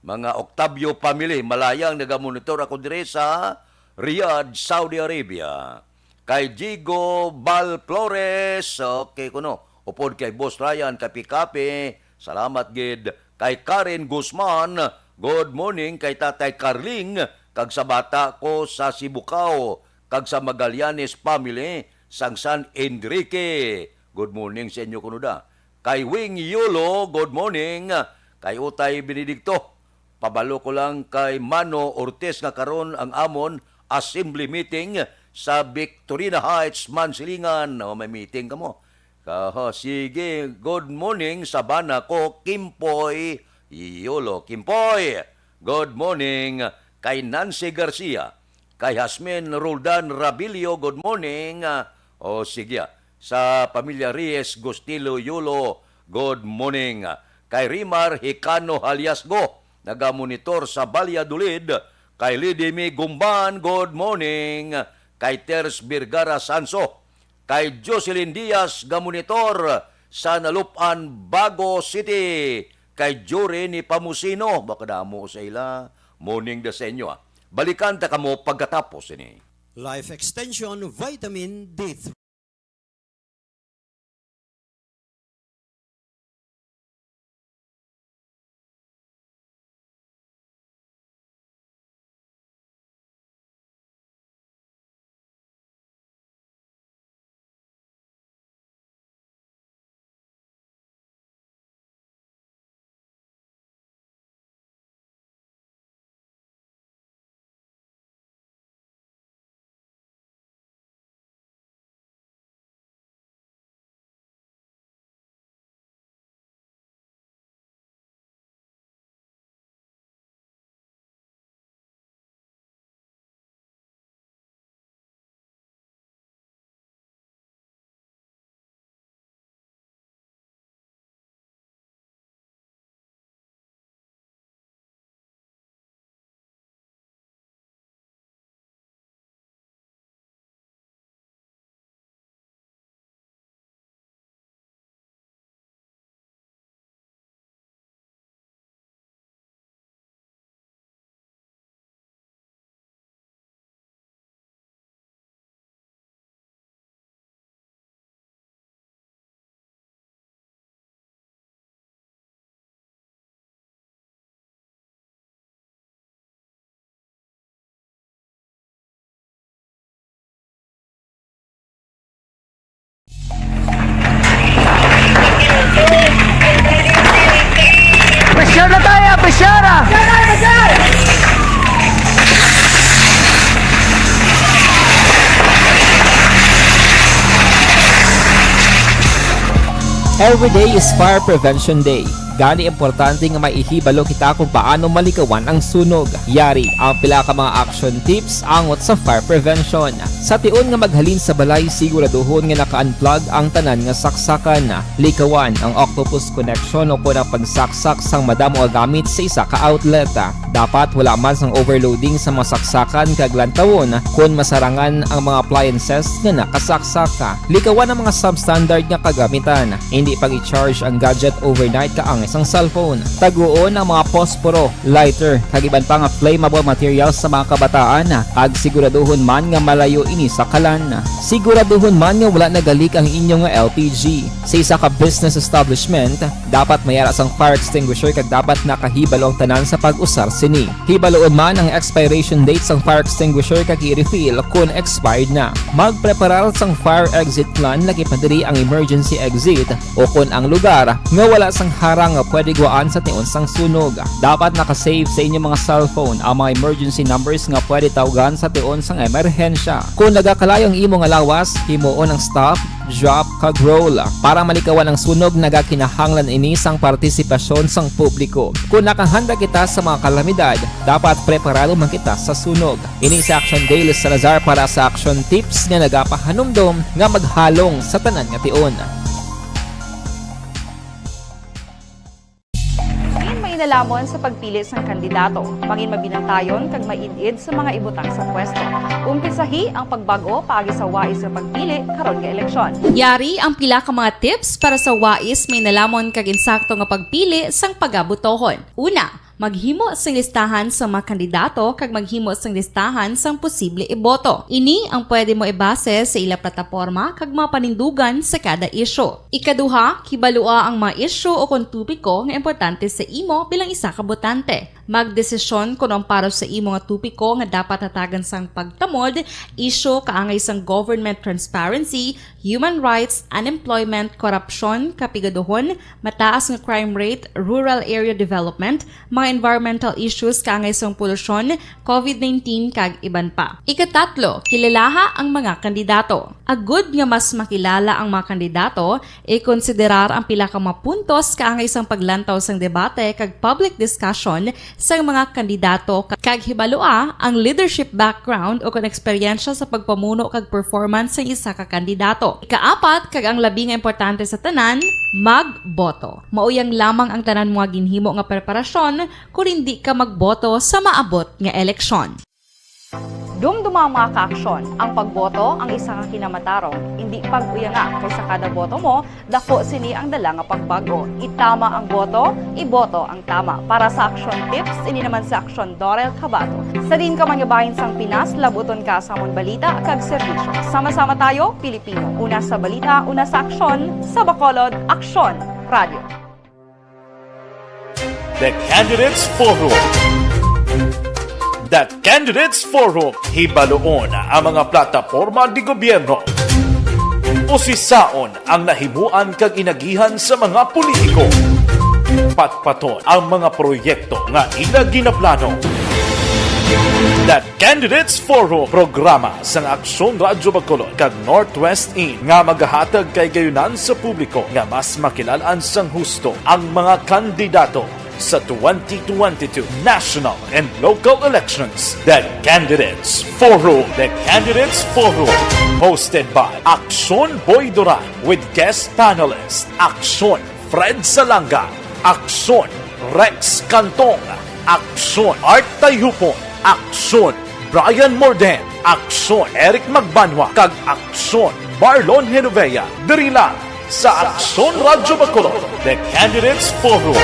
Mga Octavio family, malayang nagamonitor ako dire sa Riyadh, Saudi Arabia. Kay Jigo Bal Flores, okay kuno. Upod kay Boss Ryan Kapi-Kapi, salamat gid. Kay Karen Guzman, good morning. Kay Tatay Carling, kag sa bata ko sa Sibukaw, kag sa Magallanes family sang San Enrique. Good morning sa inyo kuno da. Kay Wing Yolo, good morning. Kay Utay Benedicto, pabalo ko lang kay Mano Ortiz nga karon ang amon assembly meeting sa Victorina Heights, Mansilingan. O, may meeting kamo. Kaho, sige, good morning sa bana ko, Kimpoy Yolo. Kimpoy, good morning. Kay Nancy Garcia, kay Jasmine Roldan Rabilio, good morning. Ah, o, sige, ah. Sa pamilya Reyes Gustilo Yulo, good morning. Kay Rimar Hicano Haliasgo, nagamonitor sa Valladolid. Kay Lady May Gumban, good morning. Kay Ters Vergara Sanso, kay Jocelyn Diaz, gamonitor sa Nalupan, Bago City. Kay Jory ni Pamusino, makadamo sa ila. Morning da sa inyo, ah. Balikan ta kamo pagkatapos ini. Life Extension Vitamin D three. Pressure na tayo, pressure ah! Every day is Fire Prevention Day. Gani, importante nga maihibalo kita kung paano malikawan ang sunog. Yari ang pila ka mga action tips angot sa fire prevention. Sa tion nga maghalin sa balay, siguraduhon nga naka-unplug ang tanan nga saksakan. Likawan ang octopus connection o kon ang pagsaksak sang madamo nga gamit sa isa ka outlet. Dapat wala man sang overloading sa mga saksakan kag lantawon kon masarangan ang mga appliances nga nakasaksak. Likawan ang mga substandard nga kagamitan. Indi pag-i-charge ang gadget overnight kaangay sang cellphone. Taguon ang mga posporo, lighter, kag iban pa nga flammable materials sa mga kabataan, kag siguraduhon man nga malayo ini sa kalan. Siguraduhon man nga wala nagalik ang inyo nga L P G. Sa isa ka business establishment, dapat may ara sang fire extinguisher kag dapat nakahibalo ang tanan sa pag-usar sini. Hibaloon man ang expiration date sang fire extinguisher kag i-refill kon expired na. Magpreparar sang fire exit plan, lakip na diri ang emergency exit o kon ang lugar nga wala sang harang nga pwede guwaan sa tion sang sunog. Dapat naka-save sa inyo mga cellphone ang mga emergency numbers nga pwede tawgan sa tion sang emerhensya. Kon nagakalayo ang imo nga lawas, himuon ang stop, drop, kag roll. Para malikawan ang sunog, nagakinahanglan ini sang partisipasyon sang publiko. Kon nakahanda kita sa mga kalamidad, dapat preparado man kita sa sunog. Ini si Action Dale Salazar para sa Action Tips nga nagapahanumdom nga maghalong sa tanan nga tion. Ngayon, may May nalamon sa pagpili sang kandidato, mangin mabinantayon kag maid-id sa mga ibutang sa pwesto. Umpisahi ang pagbag-o paagi sa wais nga pagpili karon nga eleksyon. Yari ang pila ka mga tips para sa wais may nalamon kag insakto nga pagpili sang pagabotohon. Una, maghimo sing listahan sa mga kandidato kag maghimo sing listahan sang posible iboto. Ini ang pwede mo ibase sa ila plataporma kag mga panindugan sa kada isyu. Ikaduha, kibalua ang mga isyu o kon topiko nga importante sa imo bilang isa ka botante. Magdesisyon kon ang para sa imo nga topiko nga dapat hatagan sang pagtamod, isyu kaangay sang government transparency, human rights, unemployment, korupsyon, kapigaduhon, mataas nga crime rate, rural area development, mga environmental issues kaangay sang polusyon, covid nineteen, kag iban pa. Ikatatlo, kilalaha ang mga kandidato. Agud nga mas makilala ang mga kandidato, ikonsiderar ang pila ka mga puntos kaangay sang paglantaw sang debate kag public discussion sang mga kandidato, ka-, kag hibalua ang leadership background o kon eksperyensya sa pagpamuno kag performance sang isa ka kandidato. Ikaapat, kag ang labi nga importante sa tanan, magboto. Mao yang lamang ang tanan mo nga ginhimo nga preparasyon kon indi ka magboto sa maabot nga eleksyon. Dumduma, mga kaaksyon, ang pagboto ang isa ka kinamatarong, indi pag-uyanga, kay sa kada boto mo, dako sini ang dala nga pagbag-o. Itama ang boto, iboto ang tama. Para sa Aksyon Tips, ini naman si Aksyon Dorel Cabato. Sa diin ka man nga bahin sang Pinas, labuton ka sa amon balita kag serbisyo. Sama-sama tayo, Pilipino. Una sa balita, una sa aksyon, sa Bacolod, Aksyon Radio. The Candidates Forum. The Candidates Forum, hibaluon ang mga plataporma de gobierno. Usisaon ang nahimuan kag inagihan sa mga politiko. Patpaton ang mga proyekto nga ila ginaplano. The Candidates Forum, programa sang Aksyon Radyo Bacolod kag Northwest In nga magahatag kahigayunan sa publiko nga mas makilal-an sang husto ang mga kandidato sa twenty twenty-two national and local elections. The Candidates Forum. The Candidates Forum, hosted by Aksyon Boy Duran with guest panelist Aksyon Fred Salanga, Aksyon Rex Cantong, Aksyon Art Tayhupon, Aksyon Brian Morden, Aksyon Eric Magbanwa, kag Aksyon Marlon Genovea, diri lang sa Aksyon Radyo Bacolod, The Candidates Forum.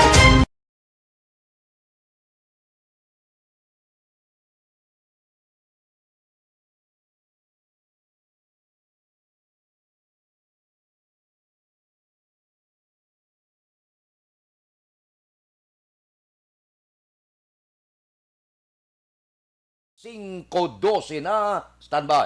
Singko dose na, standby.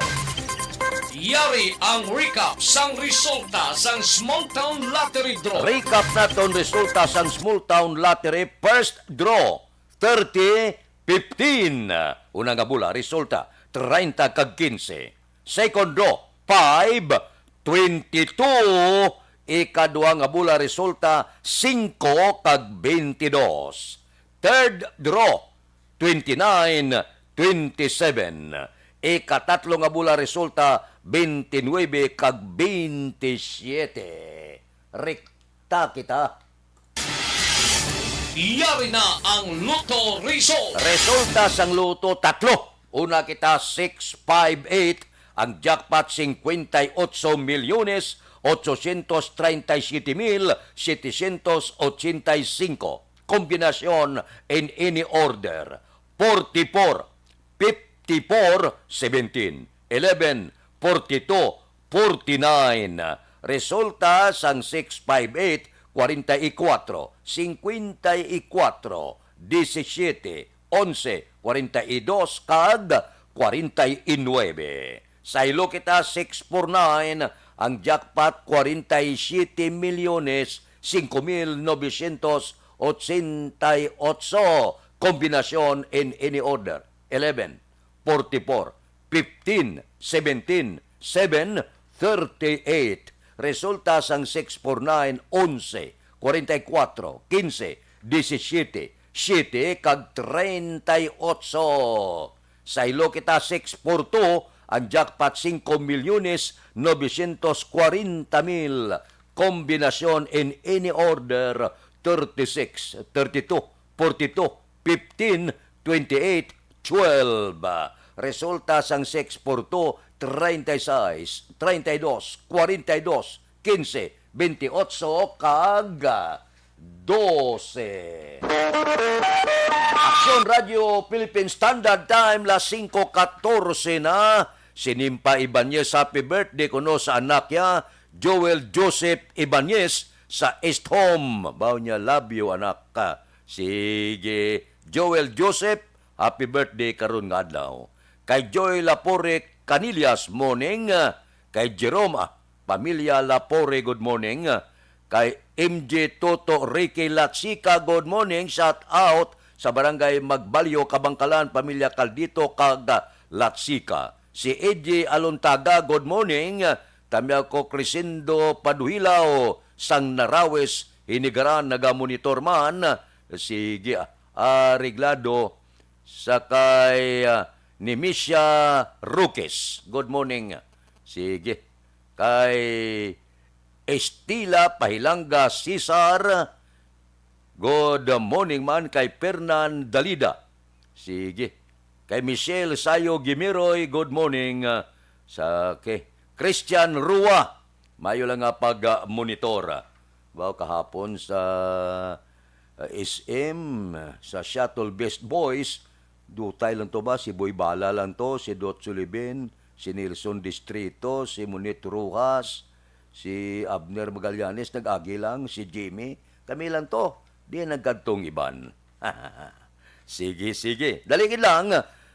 Yari ang recap sang resulta sang Small Town Lottery Draw. Recap naton resulta sang Small Town Lottery First Draw, thirty fifteen. Una nga bola, resulta, treinta kag quince. Second draw, five, twenty-two. Ikaduha nga bola, resulta, singko kag twenty-dos. Third draw, twenty-nine, twenty-seven. Ikatatlo nga bola, resulta, twenty-nine kag twenty-seven. Rekta kita. Yari na ang Lotto result. Resulta sang Lotto, tatlo. Una kita, six five eight. Ang jackpot, cincuenta y ocho millones ochocientos treinta y siete mil setecientos ochenta y cinco. Kombinasyon in any order, forty-four, fifty-four, seventeen, eleven, forty-two, forty-nine. Resulta sang six five eight, kwarenta y kuwatro, singkwenta y kuwatro, disisiete, onse, kwarenta y dos, kag kwarenta y nuebe. Saylo kita, six four nine, ang jackpot, kwarenta y siete milyones, singko mil novecientos ochenta y ocho. Kombinasyon in any order, eleven, forty-four, fifteen, seventeen, seven, thirty-eight. Resulta sang six four nine, onse, kwarenta y kuwatro, kinse, disisiete, siete, kag treinta y ocho. Saylo kita, six four two, ang jackpot, singko milyones novecientos kwarenta mil. Kombinasyon in any order, thirty-six, thirty-two, forty-two, fifteen, twenty-eight, twelve. Resulta sang six forty-two, treinta y seis, treinta y dos, cuarenta y dos, quince, veintiocho, kag doce. Aksyon Radio Philippine Standard Time, las singko katorse na. Si Nimpa Ibanez, happy birthday kuno sa anak niya, Joel Joseph Ibanez, sa East Home. Baw niya, love you, anak. Sige, Joel Joseph, happy birthday karon nga adlaw. Kay Joy Lapore Canillas, morning. Kay Jerome, ah, pamilya Lapore, good morning. Kay M J Toto Ricky Latsica, good morning. Shout out sa Barangay Magbalyo, Kabangkalan, pamilya Caldito kag, ah, Latsica. Si A J Alontaga, good morning. Tamyaw ko Crescendo Paduhilaw, sang Narawes, Hinigaran, nagamonitor man. Sige, ah, areglado. Sa kay, ah, Nemesia Roques, good morning. Sige. Kay Estila Pahilanga Cesar, good morning man. Kay Fernan Dalida, sige. Kay Michelle Sayo Gimiroy, good morning. Ah, sa kay Christian Rua, mayo lang nga pag-monitor. Wow, kahapon sa, ah, S M, sa Shuttle Best Boys, dutay lang to ba? Si Boy Bala lang to, si Dot Sulibin, si Nelson Distrito, si Monit Rojas, si Abner Magallanes, nag-agi lang, si Jimmy. Kami lang to. Di nagkadtong iban. Sige, sige. Dali gid lang.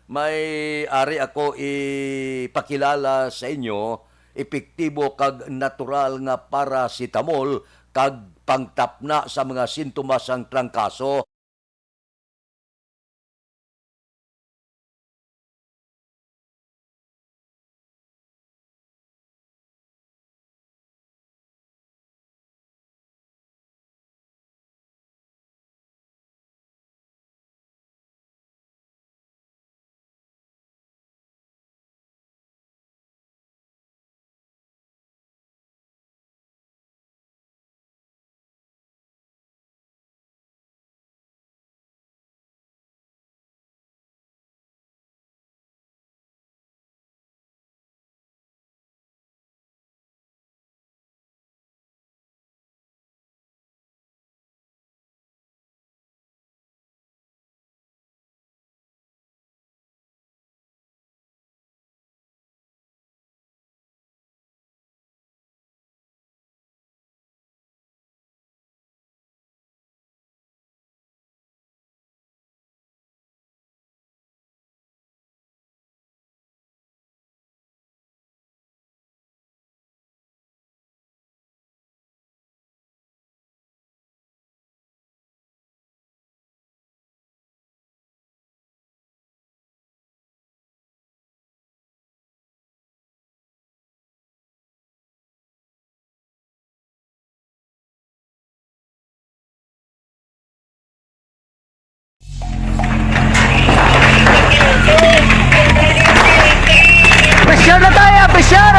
May ari ako ipakilala sa inyo, epektibo kag natural nga paracetamol kag pangtapna sa mga sintomas sang trangkaso. Pressure na tayo, pressure!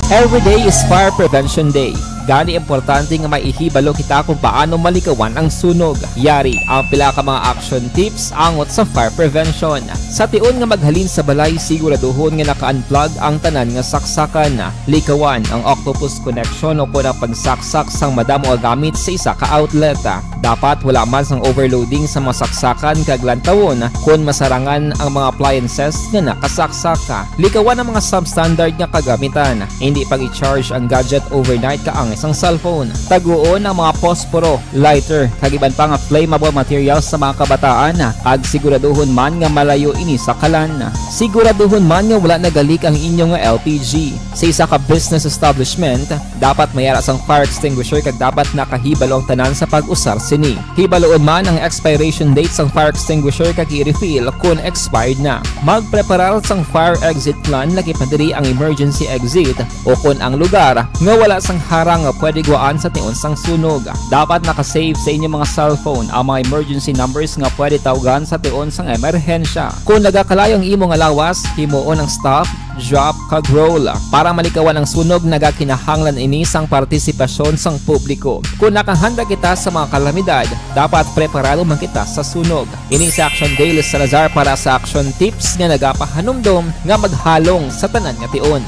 Every day is Fire Prevention Day. Gani, importante nga may ihibalo kita kung paano malikawan ang sunog. Yari ang pila ka mga action tips angot sa fire prevention. Sa tion nga maghalin sa balay, siguraduhon nga naka-unplug ang tanan nga saksakan. Likawan ang octopus connection o kon ang pagsaksak sang madamo nga gamit sa isa ka outlet. Dapat wala man sang overloading sa mga saksakan kag lantawon kon masarangan ang mga appliances nga nakasaksak. Likawan ang mga substandard nga kagamitan. Hindi pag-i-charge ang gadget overnight kaangay sang cellphone. Taguon ang mga posporo, lighter, kag iban pa nga flammable materials sa mga kabataan, kag siguraduhon man nga malayo ini sa kalan. Siguraduhon man nga wala nagalik ang inyo nga L P G. Sa isa ka business establishment, dapat may ara sang fire extinguisher kag dapat nakahibalo ang tanan sa pag-usar sini. Hibaluon man ang expiration date sang fire extinguisher kag i-refill kon expired na. Magpreparar sang fire exit plan, lakip na diri ang emergency exit o kon ang lugar nga wala sang harang nga pwede gwaan sa tion sang sunog. Dapat naka-save sa inyo mga cellphone ang mga emergency numbers nga pwede tawgan sa tion sang emerhensya. Kung nagakalayo ang imo nga lawas, himuon ang stop, drop, kag roll. Para malikawan ang sunog, nagakinahanglan ini sang partisipasyon sang publiko. Kung nakahanda kita sa mga kalamidad, dapat preparado man kita sa sunog. Ini si Action Dale Salazar para sa Action Tips nga nagapahanumdom nga maghalong sa tanan nga tion.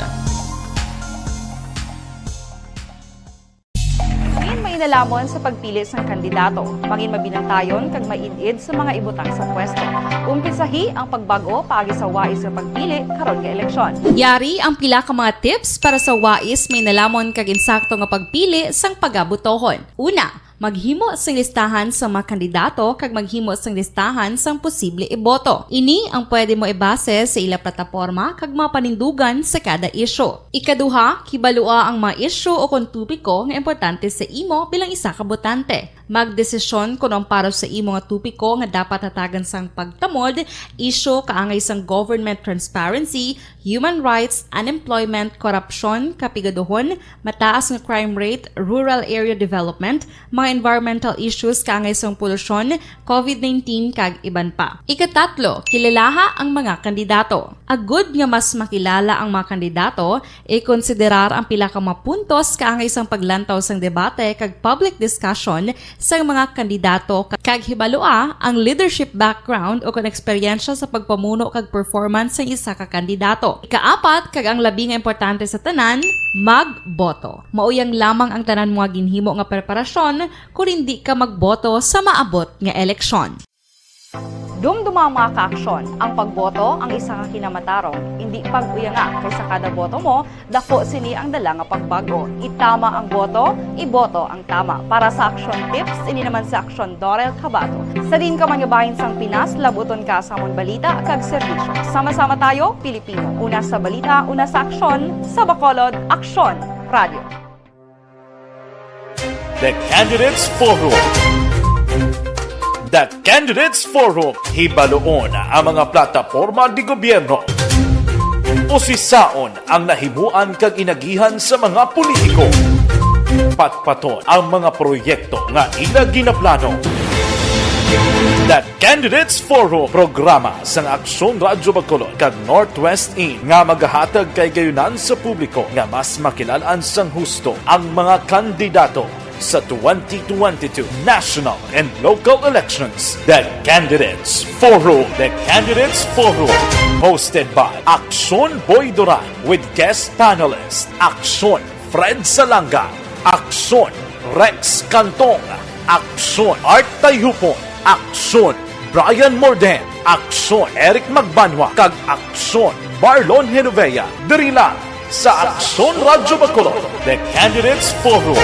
Mangin mainalamon sa pagpili sang kandidato. Mangin mabinantayon kag maid-id sa mga ibutang sa pwesto. Umpisahi ang pagbag-o paagi sa wais nga pagpili karon nga eleksyon. Yari ang pila ka mga tips para sa wais, mainalamon kag insakto nga pagpili sang pagabotohon. Una, maghimo sing listahan sa mga kandidato kag maghimo sing listahan sang posible iboto. Ini ang pwede mo ibase sa ila plataporma kag mga panindugan sa kada isyu. Ikaduha, kibalua ang mga isyu o kon topiko nga importante sa imo bilang isa ka botante. Magdesisyon kon ang para sa imo nga topiko nga dapat hatagan sang pagtamod, isyu kaangay sang government transparency, human rights, unemployment, korupsyon, kapigaduhon, mataas nga crime rate, rural area development, mga environmental issues kaangay sang polusyon, covid nineteen, kag iban pa. Ikatatlo, kilalaha ang mga kandidato. Agud nga mas makilala ang mga kandidato, ikonsiderar ang pila ka mga puntos kaangay sang paglantaw sang debate kag public discussion sang mga kandidato, kag hibalua ang leadership background o kon eksperyensya sa pagpamuno kag performance sang isa ka kandidato. Ikaapat, kag ang labi nga importante sa tanan, magboto. Mauyang lamang ang tanan mo nga ginhimo nga preparasyon kon indi ka magboto sa maabot nga eleksyon. Dumduma ang mga kaaksyon. Ang pagboto ang isa ka kinamatarong. Indi pag-uyanga, kay sa kada boto mo, dako sini ang dala nga pagbag-o. Itama ang boto, iboto ang tama. Para sa Action Tips, ini naman si Action Dorel Cabato. Sa diin ka man nga bahin sang Pinas, labuton ka sa amon balita kag serbisyo. Sama-sama tayo, Pilipino. Una sa balita, una sa aksyon, sa Bacolod, Aksyon Radio. The Candidates Forum. The Candidates Forum, hibaluon ang mga plataporma di gobyerno. Usisaon ang nahimuan kag inagihan sa mga politiko. Patpaton ang mga proyekto nga ila ginaplano. The Candidates Forum, programa sang Aksyon Radyo Bacolod kag Northwest In nga magahatag kahigayonan sa publiko nga mas makilal-an sang husto ang mga kandidato sa twenty twenty-two national and local elections. The Candidates Forum. The Candidates Forum, hosted by Aksyon Boy Duran with guest panelist Aksyon Fred Salanga, Aksyon Rex Cantong, Aksyon Art Tayhupon, Aksyon Brian Morden, Aksyon Eric Magbanwa, kag Aksyon Marlon Genovea, diri lang sa Aksyon Radyo Bacolod, The Candidates Forum.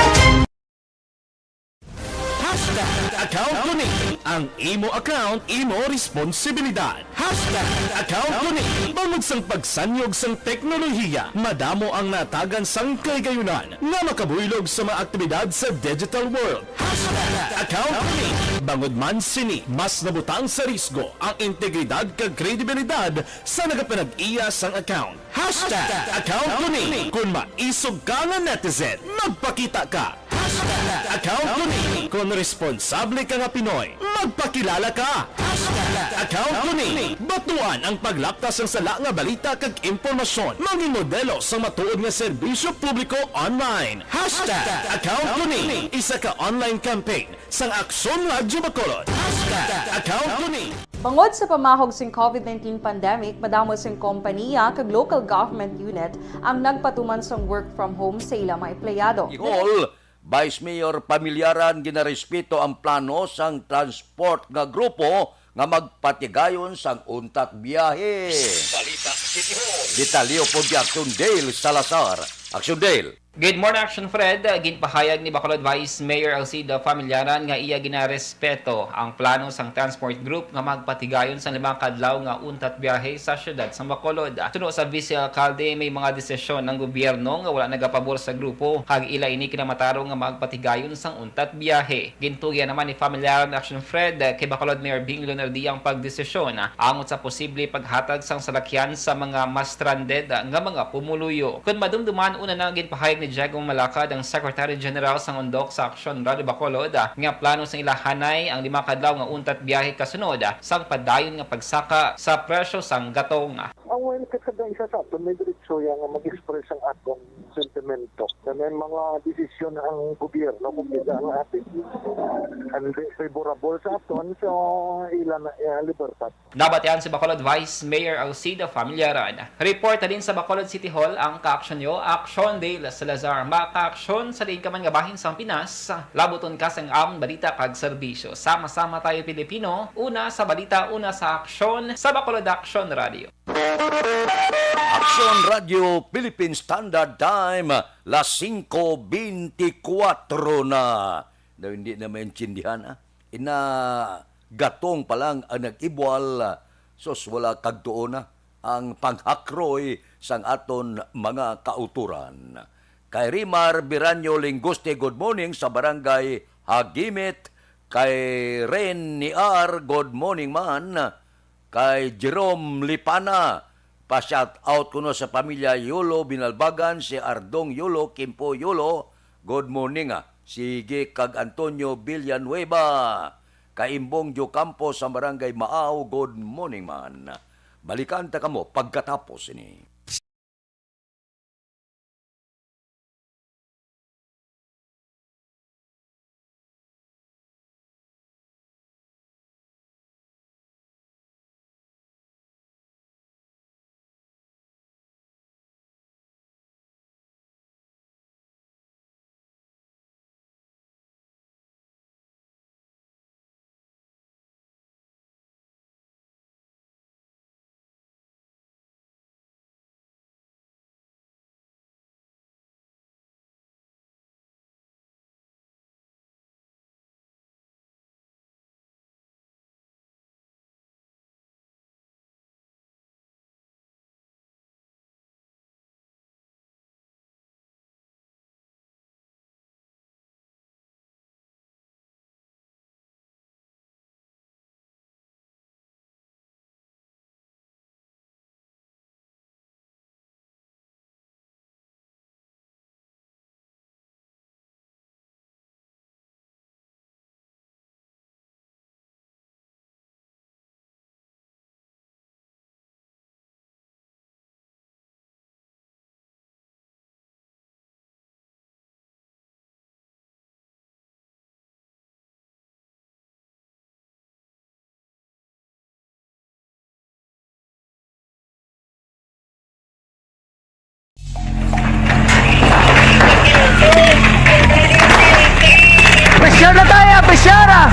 Hashtag account ko ni. Ang imo account, imo responsibilidad. Hashtag account ko ni. Bangod sang pagsanyog sang teknolohiya, madamo ang natagan sang kahigayunan nga makabuylog sa mga aktibidad sa digital world. Hashtag account ko ni. Bangod man sini, mas nabutang sa risgo ang integridad kag kredibilidad sa nagapanag-iya sang account. Hashtag account ko ni. Kung maisog ka nga netizen, magpakita ka. Hashtag account ko ni. Kung responsable ka nga Pinoy, magpakilala ka. Hashtag account ko ni. Batuan ang paglaptas sang sala nga balita kag impormasyon. Mangin modelo sang matuod nga serbisyo publiko online. Hashtag account ko ni. Isa ka online campaign sang Aksyon Radyo Bacolod. Hashtag account ko ni. Bangod sa pamahog sing COVID nineteen pandemic, madamo sing kompaniya kag local government unit ang nagpatuman sang work from home sa ila mga empleyado. Bohol, Vice Mayor Pamilyaran, ginarespeto ang plano sang transport nga grupo nga magpatigayon sang untat biyahe. Balita City Hall. Detalye pod kay Action Dale Salazar. Action Dale. Good morning, Action Fred. Ginpahayag ni Bacolod Vice Mayor Alcida Familiaran nga iya ginarespeto ang plano sang transport group nga magpatigayon sang lima ka adlaw nga untat biyahe sa siyudad sang Bacolod. Suno sa Vice Alcalde, may mga desisyon ang gobyerno nga wala nagapabor sa grupo, kag ila ini kinamatarong nga magpatigayon sang untat biyahe. Gintugyan naman ni Familiaran, Action Fred, kay Bacolod Mayor Bing Leonardia ang pagdesisyon angot sa posible paghatag sang salakyan sa mga ma-stranded nga mga pumuluyo. Kon madumduman, una na ginpahayag Diego Malacad, ang Secretary General sang Undok sa Aksyon Radio Bacolod, nga plano sang ila hanay ang lima ka adlaw nga untat biyahe kasunod sang padayon nga pagsaka sa presyo sang gatong. Ah, well, kada isa sa aton may diretso ya nga mag-express ang atong sentimento. Kay may mga desisyon ang gobyerno, kung kita ang ating hindi favorable sa aton, so ila na iya libertad. Nabatian si Bacolod Vice Mayor Alcida Familiaran. Report halin sa Bacolod City Hall ang kaaksyon niyo, Aksyon Dale Salazar. Makaaksyon sa diin ka man nga bahin sang Pinas, labuton ka sang amon balita kag serbisyo. Sama-sama tayo, Pilipino. Una sa balita, una sa aksyon, sa Bacolod Aksyon Radio. Aksyon Radio Philippine Standard Time, las singko bentikwatro na. Daw hindi na maintindihan, ah. Ina, gatong pa lang ang nag-ibwal, sus, wala kagtuon na ang panghakroy sang aton mga kauturan. Kay Rimar Biranyo Linguste, good morning sa Barangay Hagimit. Kay Ren Niar, good morning man. Kay Jerome Lipana, pa-shout out kuno sa pamilya Yolo Binalbagan, si Ardong Yolo, Kimpo Yolo, good morning, ah. Sige, kag Antonio Villanueva, kay Imbong Diocampo sa Barangay Maaw, good morning man. Balikan ta kamo pagkatapos ini. Pressure na tayo, pressure, ah!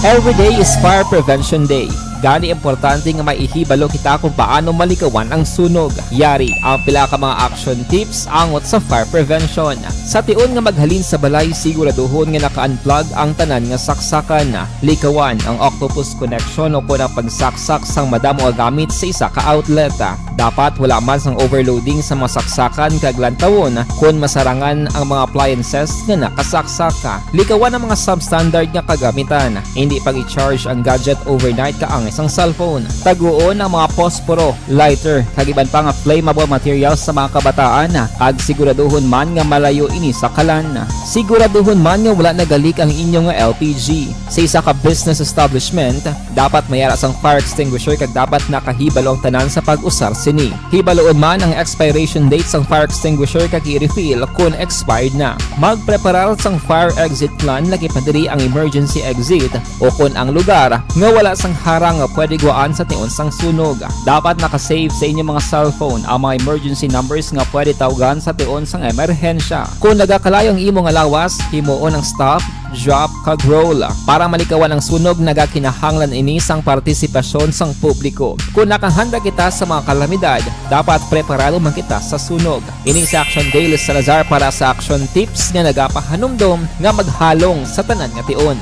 Every day is Fire Prevention Day. Gani, importante nga may ihibalo kita kung paano malikawan ang sunog. Yari ang pila ka mga action tips angot sa fire prevention. Sa tion nga maghalin sa balay, siguraduhon nga naka-unplug ang tanan nga saksakan. Likawan ang octopus connection o kon ang pagsaksak sang madamo nga gamit sa isa ka outlet. Dapat wala man sang overloading sa mga saksakan kag lantawon kon masarangan ang mga appliances nga nakasaksak. Likawan ang mga substandard nga kagamitan. Indi pag-i-charge ang gadget overnight kaangay sang cellphone. Taguon ang mga posporo, lighter, kag iban pa nga flammable materials sa mga kabataan, kag siguraduhon man nga malayo ini sa kalan. Siguraduhon man nga wala nagalik ang inyo nga L P G. Sa isa ka business establishment, dapat may ara sang fire extinguisher kag dapat nakahibalo ang tanan sa pag-usar sini. Hibaloon man ang expiration date sang fire extinguisher kag i-refill kon expired na. Magpreparar sang fire exit plan, lakip na diri ang emergency exit o kon ang lugar nga wala sang harang nga pwede guwaan sa tion sang sunog. Dapat naka-save sa inyo mga cellphone ang mga emergency numbers nga pwede tawgan sa tion sang emerhensya. Kon nagakalayo ang imo nga lawas, himuon ang stop, drop, kag roll para malikawan ang sunog. Nagakinahanglan ini sang partisipasyon sang publiko. Kon nakahanda kita sa mga kalamidad, dapat preparado man kita sa sunog. Ini si Action Dale Salazar para sa Action Tips nga nagapahanumdom nga maghalong sa tanan nga tion.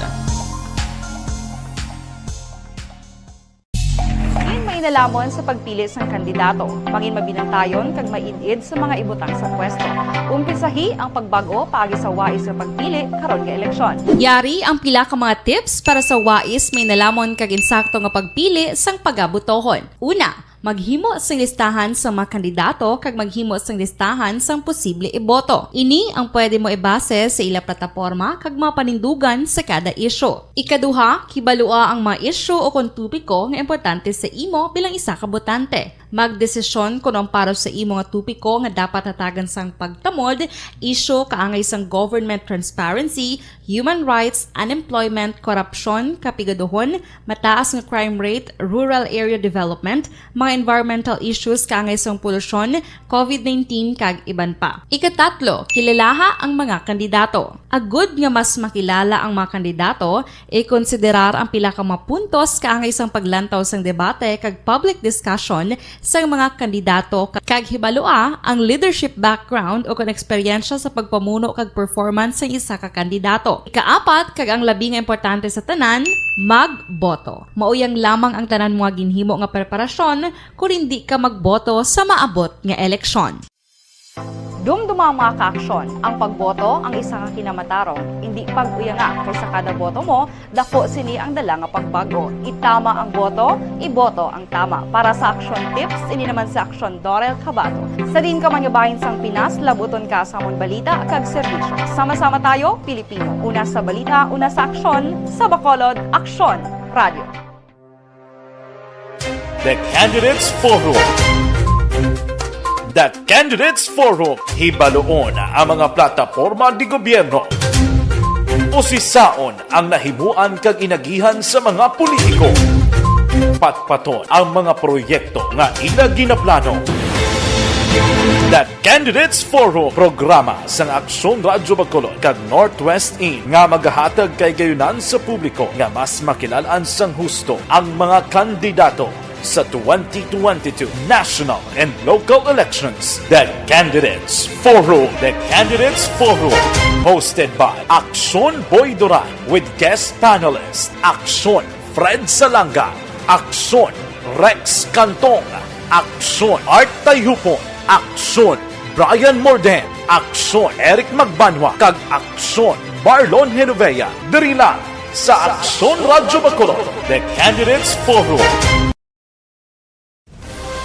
Diin may Nalamon sa pagpili sang kandidato, mangin mabinantayon kag maid-id sa mga ibutang sa pwesto. Umpisahi ang pagbag-o paagi sa wais nga pagpili karon nga eleksyon. Yari ang pila ka mga tips para sa wais may nalamon kag insakto nga pagpili sang pagabutohon. Una, maghimo sing listahan sa mga kandidato kag maghimo sing listahan sang posible iboto. Ini ang pwede mo ibase sa ila plataporma kag mga panindugan sa kada isyu. Ikaduha, kibalua ang mga isyu o kon topiko nga importante sa imo bilang isa ka botante. Magdesisyon kon ang para sa imo nga topiko nga dapat hatagan sang pagtamod, isyu kaangay sang government transparency, human rights, unemployment, korupsyon, kapigaduhon, mataas nga crime rate, rural area development, mga environmental issues kaangay sang polusyon, covid nineteen, kag iban pa. Ikatatlo, kilalaha ang mga kandidato. Agud nga mas makilala ang mga kandidato, ikonsiderar ang pila ka mga puntos kaangay sang paglantaw sang debate kag public discussion sang mga kandidato, kag hibalua ang leadership background o kon eksperyensya sa pagpamuno kag performance sang isa ka kandidato. Ikaapat, kag ang labi nga importante sa tanan, magboto. Mauyang lamang ang tanan mga ginhimo nga preparasyon kon indi ka magboto sa maabot nga eleksyon. Dumduma ang mga kaaksyon. Ang pagboto ang isa ka kinamatarong. Indi pag-uyanga, kay sa kada boto mo, dako sini ang dala nga pagbag-o. Itama ang boto, iboto ang tama. Para sa Aksyon Tips, ini naman si Aksyon Dorel Cabato. Sa diin ka man nga bahin sang Pinas, labuton ka sa amon balita kag serbisyo. Sama-sama tayo, Pilipino. Una sa balita, una sa aksyon, sa Bacolod, Aksyon, Radyo. The Candidates Forum. The Candidates Forum, hibaluon ang mga plataporma di gobyerno. Usisaon ang nahimuan kag inagihan sa mga politiko. Patpaton ang mga proyekto nga ila ginaplano. The Candidates Forum, programa sang Aksyon Radyo Bacolod kag Northwest In nga magahatag kahigayonan sa publiko nga mas makilal-an sang husto ang mga kandidato sa twenty twenty-two national and local elections. The Candidates Forum. The Candidates Forum, hosted by Aksyon Boy Duran with guest panelist Aksyon Fred Salanga, Aksyon Rex Cantong, Aksyon Art Tayhupon, Aksyon Brian Morden, Aksyon Eric Magbanwa, kag Aksyon Marlon Genovea, diri lang sa Aksyon Radyo Bacolod, The Candidates Forum.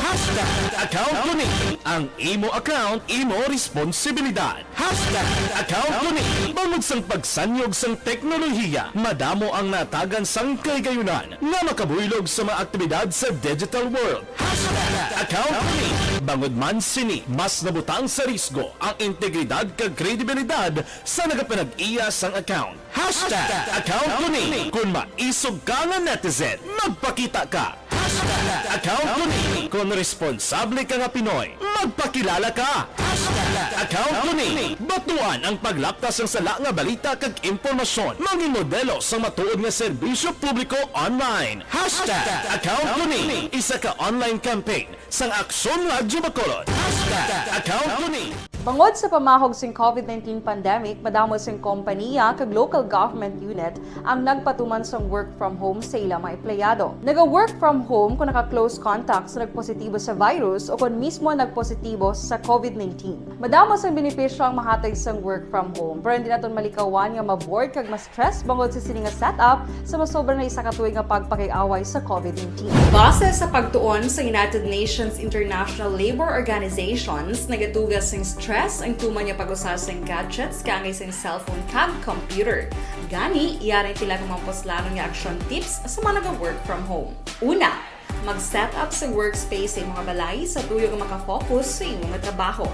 Hashtag account ko ni. Ang imo account, imo responsibilidad. Hashtag account ko ni. Bangod sang pagsanyog sang teknolohiya, madamo ang natagan sang kahigayunan nga makabuylog sa mga aktibidad sa digital world. Hashtag account ko ni. Bangod man sini, mas nabutang sa risgo ang integridad kag kredibilidad sa nagapanag-iya sang account. Hashtag account ko ni. Kung maisog ka nga netizen, magpakita ka. Hashtag account ko ni. Kung responsable ka nga Pinoy, magpakilala ka. Hashtag account ko ni. Batuan ang paglapta sang sala nga balita kag impormasyon. Mangin modelo sang matuod nga serbisyo publiko online. Hashtag account ko ni. Isa ka online campaign sang Aksyon Radyo Bacolod. Hashtag account ko ni. Bangod sa pamahog sing covid nineteen pandemic, madamo sing kompaniya kag local government unit ang nagpatuman sang work from home sa ila mga empleyado. Naga-work from home kon naka-close contact sa nagpositibo sa virus o kon mismo nagpositibo sa covid nineteen. Madamo sang benepisyo ang mahatag sang work from home, pero hindi naton malikawan nga ma-bored kag ma-stress bangod sa sini nga setup sa masobra na isa ka tuig nga pagpakig-away sa covid nineteen. Base sa pagtuon sa United Nations International Labor Organizations, nagatuga sing stress ang tuman nga pag-usa sing gadgets kaangay sing cellphone kag computer. Gani, yari ang pila ka mga puslanon nga action tips sa mga naga-work from home. Una, mag-set up sa workspace sa imong balay sa tuyo nga makafocus sa imo nga trabaho.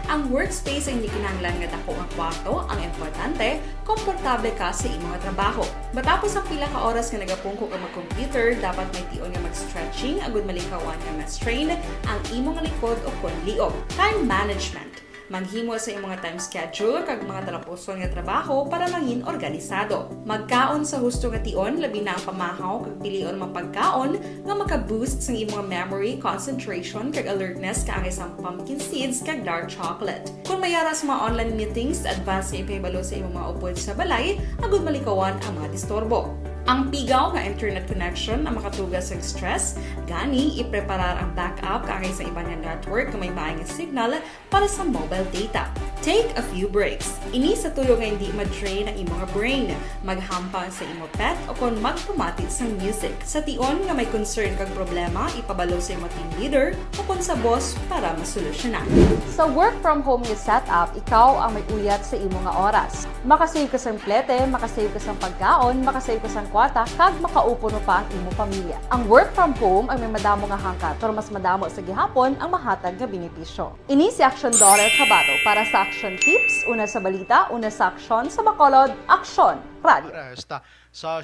Ang workspace ay hindi kinahanglan nga dako nga kwarto, ang importante, komportable ka sa imo nga trabaho. Matapos ang pila ka oras nga nagapungko ka mag-computer, dapat may tion nga mag-stretching agud malikawan nga ma-strain ang imo nga likod o kon liog. Time management. Maghimo sa imong time schedule kag mga talapuson nga trabaho para mangin organisado. Magkaon sa husto nga tion, labi na ang pamahaw kag pilion mga pagkaon nga maka-boost sang imong memory, concentration, kag alertness kaangay sang pumpkin seeds kag dark chocolate. Kon may ara sa mga online meetings, advance nga ipahibalo sa imong mga upod sa balay agud malikawan ang mga disturbo. Ang pigaw nga internet connection ang makatuga sa stress, gani ipreparar ang backup kaangay sa iban nga network nga may maay nga signal para sa mobile data. Take a few breaks. Ini sa tuyo nga hindi ma-drain ang imo nga brain, maghampang sa imo pet, o kon magpamati sang music. Sa tion nga may concern kag problema, ipabalo sa imo team leader o kon sa boss para masolusyonan. Sa work from home nga setup, ikaw ang may uyat sa imo nga oras. Makasave ka sang plete, makasave ka sang pagkaon, makasave ka sang kwarta, kag makaupod mo pa ang imo pamilya. Ang work from home ang may madamo nga hangkat, pero mas madamo sa gihapon ang mahatag nga benepisyo. Ini si Action Daughter Kabato para sa Action Tips, una sa balita, una sa aksyon, sa Bacolod, Aksyon Radio. Arrest sa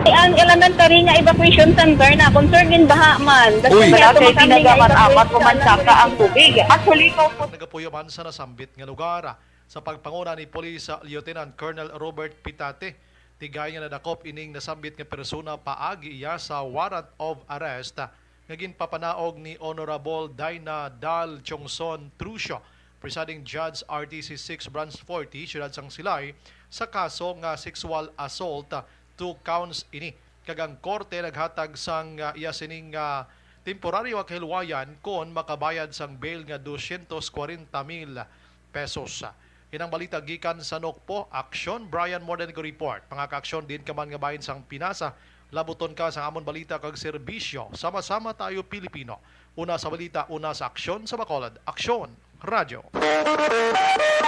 Ang elementary nga evacuation center na concern gin baha man. Uy. Wala kay tinaga man apat o mansaka ang tubig. At huli ko po. Nagapuyo man sa nasambit nga lugar. Sa pagpanguna ni Police Lieutenant Colonel Robert Pitate, tigayon nga nadakop ining nasambit nga persona paagi iya sa warrant of arrest nga ginpapanaog ni Honorable Dina Dal Chongson Trucio, Presiding Judge R T C six Branch forty, Siyudad sang Silay, sa kaso nga sexual assault. Two counts ini, kag ang korte naghatag sang, ah, iya sining, ah, temporaryo nga kahilwayan kon makabayad sang bail nga dosyentos kwarenta mil pesos. Inang balita gikan sa Nokpo, Aksyon, Brian Morden ko report. Mga kaaksyon, din ka man nga bahin sang Pinasa, labuton ka sang amon balita kag serbisyo. Sama-sama tayo, Pilipino. Una sa balita, una sa aksyon sa Bacolod. Aksyon, Radyo.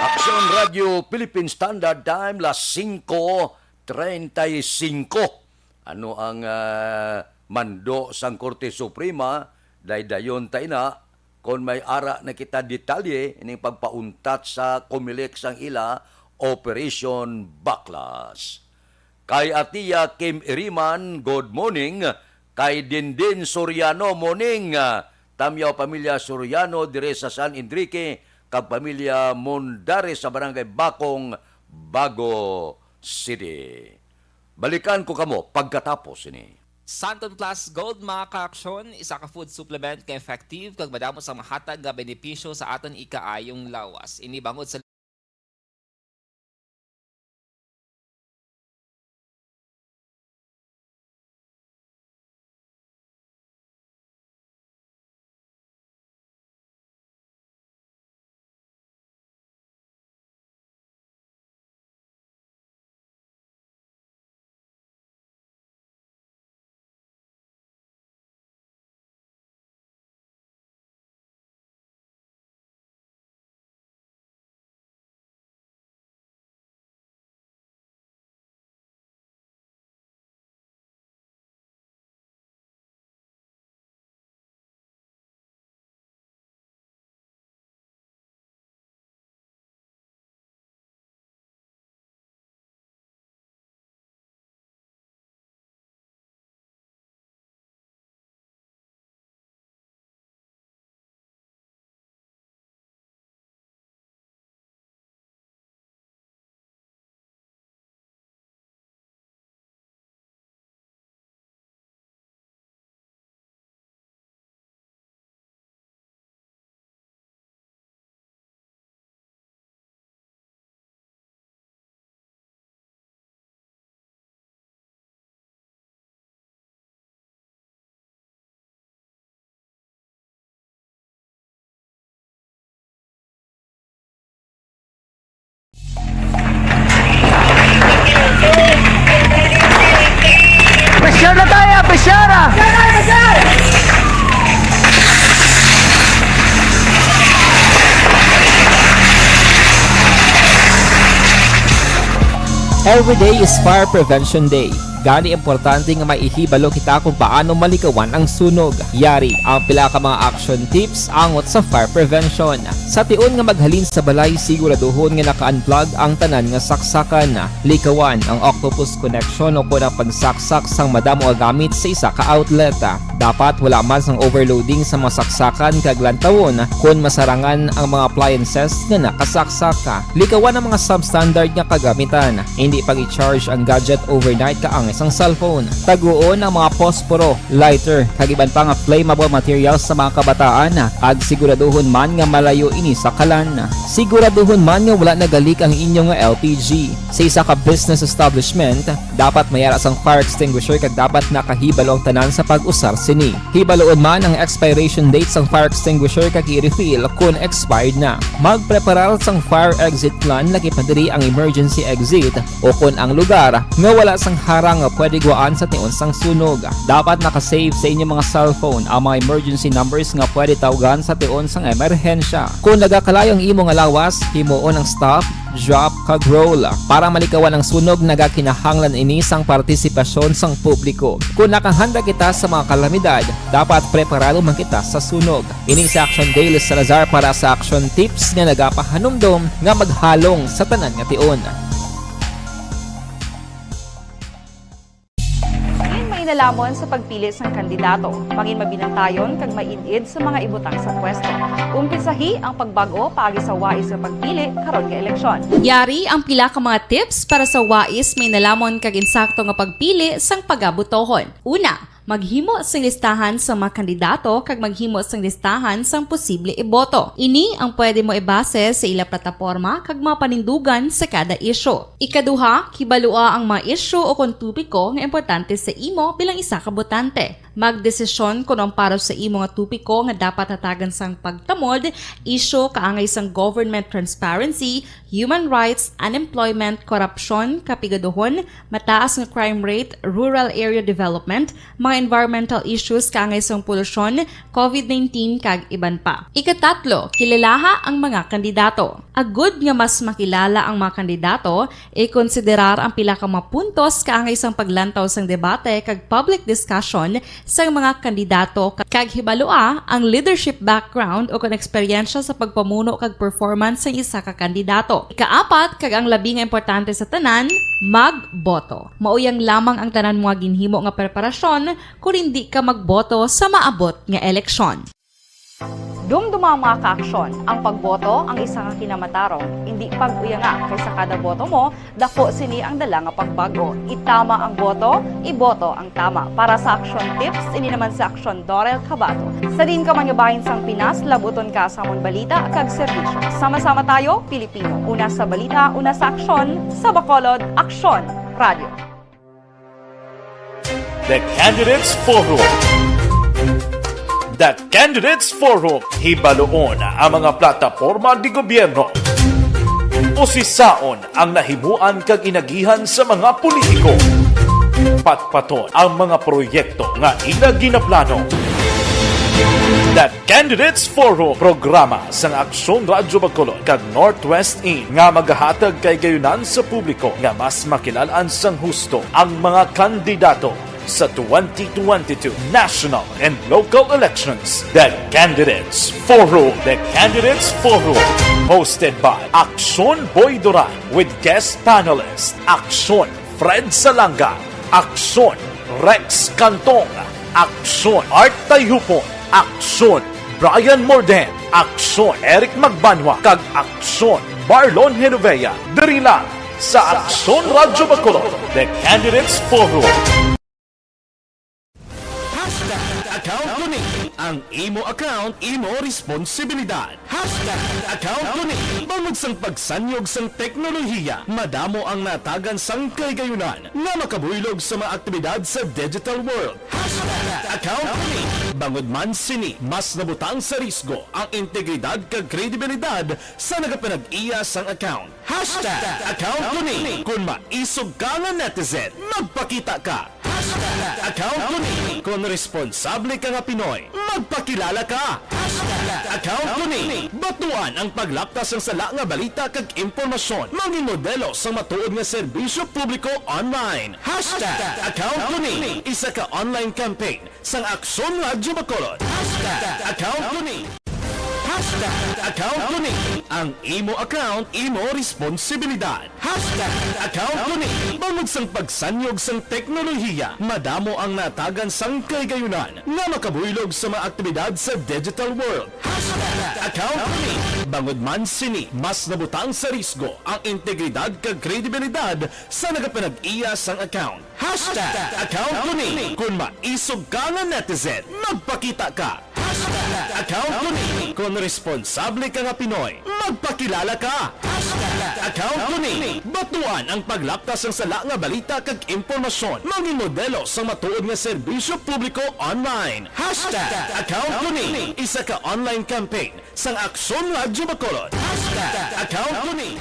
Aksyon Radyo, Philippine Standard Time, las singko treinta y cinco. Ano ang, ah, mando sang Korte Suprema? Daydayon ta ina kon may ara na kita detalye ning pagpauntat sa Comelec sang ila Operation Baklas. Kay Atia Kim Iriman, good morning. Kay Dindin Soriano, morning. Tamyaw pamilya Soriano dire sa San Enrique, kag pamilya Mondares sa Barangay Bacong, Bago City. Balikan ko kamo pagkatapos sini. Santon Plus Gold, mga kaaksyon, isa ka food supplement nga effective kag madamo sang mahatag nga benepisyo sa aton ikaayong lawas. Ini bangod sa Pressure na tayo, pressure ah! Every day is Fire Prevention Day. Gani, importante nga may ihibalo kita kung paano malikawan ang sunog. Yari ang pila ka mga action tips angot sa fire prevention. Sa tion nga maghalin sa balay, siguraduhon nga naka-unplug ang tanan nga saksakan. Likawan ang octopus connection o kon ang pagsaksak sang madamo nga gamit sa isa ka outlet. Dapat wala man sang overloading sa mga saksakan kag lantawon kon masarangan ang mga appliances nga nakasaksak. Likawan ang mga substandard nga kagamitan. Hindi pag-i-charge ang gadget overnight kaangay sang cellphone. Taguon ang mga posporo, lighter, kag iban pa nga flammable materials sa mga kabataan, ag siguraduhon man nga malayo ini sa kalan. Siguraduhon man nga wala nagalik ang inyo nga L P G. Sa isa ka business establishment, dapat may ara sang fire extinguisher kag dapat nakahibalo ang tanan sa pag-usar sini. Hibaluon man ang expiration date sang fire extinguisher kag i-refill kon expired na. Magpreparar sang fire exit plan, lakip na diri ang emergency exit o kon ang lugar nga wala sang harang nga pwede guwaan sa tion sang sunog. Dapat naka-save sa inyo mga cellphone ang mga emergency numbers nga pwede tawgan sa tion sang emerhensya. Kon nagakalayo ang imo nga lawas, himuon ang stop, drop, kag roll. Para malikawan ang sunog, nagakinahanglan ini sang partisipasyon sang publiko. Kon nakahanda kita sa mga kalamidad, dapat preparado man kita sa sunog. Ini si Action Daily Salazar para sa Action Tips nga nagapahanumdom nga maghalong sa tanan nga tion. Diin mainalomon sa pagpili sang kandidato, mangin mabinantayon kag maid-id sa mga ibutang sa pwesto. Umpisahi ang pagbag-o paagi sa wais nga pagpili karon nga eleksyon. Yari ang pila ka mga tips para sa wais, mainalomon kag insakto nga pagpili sang pagabotohon. Una, maghimo sing listahan sa mga kandidato kag maghimo sing listahan sang posible iboto. Ini ang pwede mo ibase sa ila plataporma kag mga panindugan sa kada isyu. Ikaduha, kibalua ang mga isyu o kon topiko nga importante sa imo bilang isa ka botante. Magdesisyon kon ang para sa imo nga topiko nga dapat hatagan sang pagtamod, isyu kaangay sang government transparency, human rights, unemployment, korupsyon, kapigaduhon, mataas nga crime rate, rural area development, mga environmental issues kaangay sang polusyon, covid nineteen, kag iban pa. Ikatatlo, kilalaha ang mga kandidato. Agud nga mas makilala ang mga kandidato, ikonsiderar ang pila ka mga puntos kaangay sang paglantaw sang debate kag public discussion sang mga kandidato, kag hibalua ang leadership background o kon eksperyensya sa pagpamuno kag performance sang isa ka kandidato. Ikaapat, kag ang labi nga importante sa tanan, magboto. Mauyang lamang ang tanan mo nga ginhimo nga preparasyon kon indi ka magboto sa maabot nga eleksyon. Dumduma, mga ka-aksyon, ang pagboto ang isa ka kinamatarong. Indi pag-uyanga, kay sa kada boto mo, daku sini ang dala nga pagbag-o. Itama ang boto, iboto ang tama. Para sa Action Tips, ini naman si Aksyon Dorel Cabato. Sa diin ka man nga bahin sang Pinas, labuton ka sa amon balita kag serbisyo. Sama-sama tayo, Pilipino. Una sa balita, una sa aksyon, sa Bacolod, Aksyon Radio. The Candidates Forum. The Candidates Forum. Hibaluon ang mga plataporma de gobierno. Usisaon ang nahimuan kag inagihan sa mga politiko. Patpaton ang mga proyekto nga ila ginaplano. The Candidates Forum, programa sang Aksyon Radyo Bacolod kag Northwest In, nga magahatag kahigayonan sa publiko nga mas makilal-an sang husto ang mga kandidato sa twenty twenty-two national and local elections. The Candidates Forum. The Candidates Forum, hosted by Aksyon Boy Duran with guest panelist Aksyon Fred Salanga, Aksyon Rex Cantong, Aksyon Art Tayhupon, Aksyon Brian Morden, Aksyon Eric Magbanwa, kag Aksyon Marlon Genovea. Diri lang sa Aksyon Radyo Bacolod, The Candidates Forum. Hashtag account ko ni. Ang imo account, imo responsibilidad. Hashtag account ko ni. Bangod sang pagsanyog sang teknolohiya, madamo ang natagan sang kahigayunan nga makabuylog sa mga aktibidad sa digital world. Hashtag account ko ni. Bangod man sini, mas nabutang sa risgo ang integridad kag kredibilidad sa nagapanag-iya sang account. Hashtag account ko ni. Kung maisog ka nga netizen, magpakita ka. Hashtag account ko ni. Kung responsable ka nga Pinoy, magpakilala ka. Hashtag account ko ni. Batuan ang paglapta sang sala nga balita kag impormasyon. Mangin modelo sang matuod nga serbisyo publiko online. Hashtag account ko ni. Isa ka online campaign sang Aksyon Radyo Bacolod. Hashtag account ko ni. Hashtag account ko ni. Ang imo account, imo responsibilidad. Hashtag account ko ni. Bangod sang pagsanyog sang teknolohiya, madamo ang natagan sang kahigayunan nga makabuylog sa mga aktibidad sa digital world. Hashtag account ko ni. Bangod man sini, mas nabutang sa risgo ang integridad kag kredibilidad sa nagapanag-iya sang account. Hashtag account ko ni. Kon maisog ka nga netizen, magpakita ka. Hashtag account ko ni. Kon responsable ka nga Pinoy, magpakilala ka. Hashtag account ko ni. Batuan ang paglapta sang sala nga balita kag impormasyon. Mangin modelo sang matuod nga serbisyo publiko online. Hashtag account ko ni. Isa ka online campaign sang Aksyon Radyo Bacolod. Hashtag account ko ni.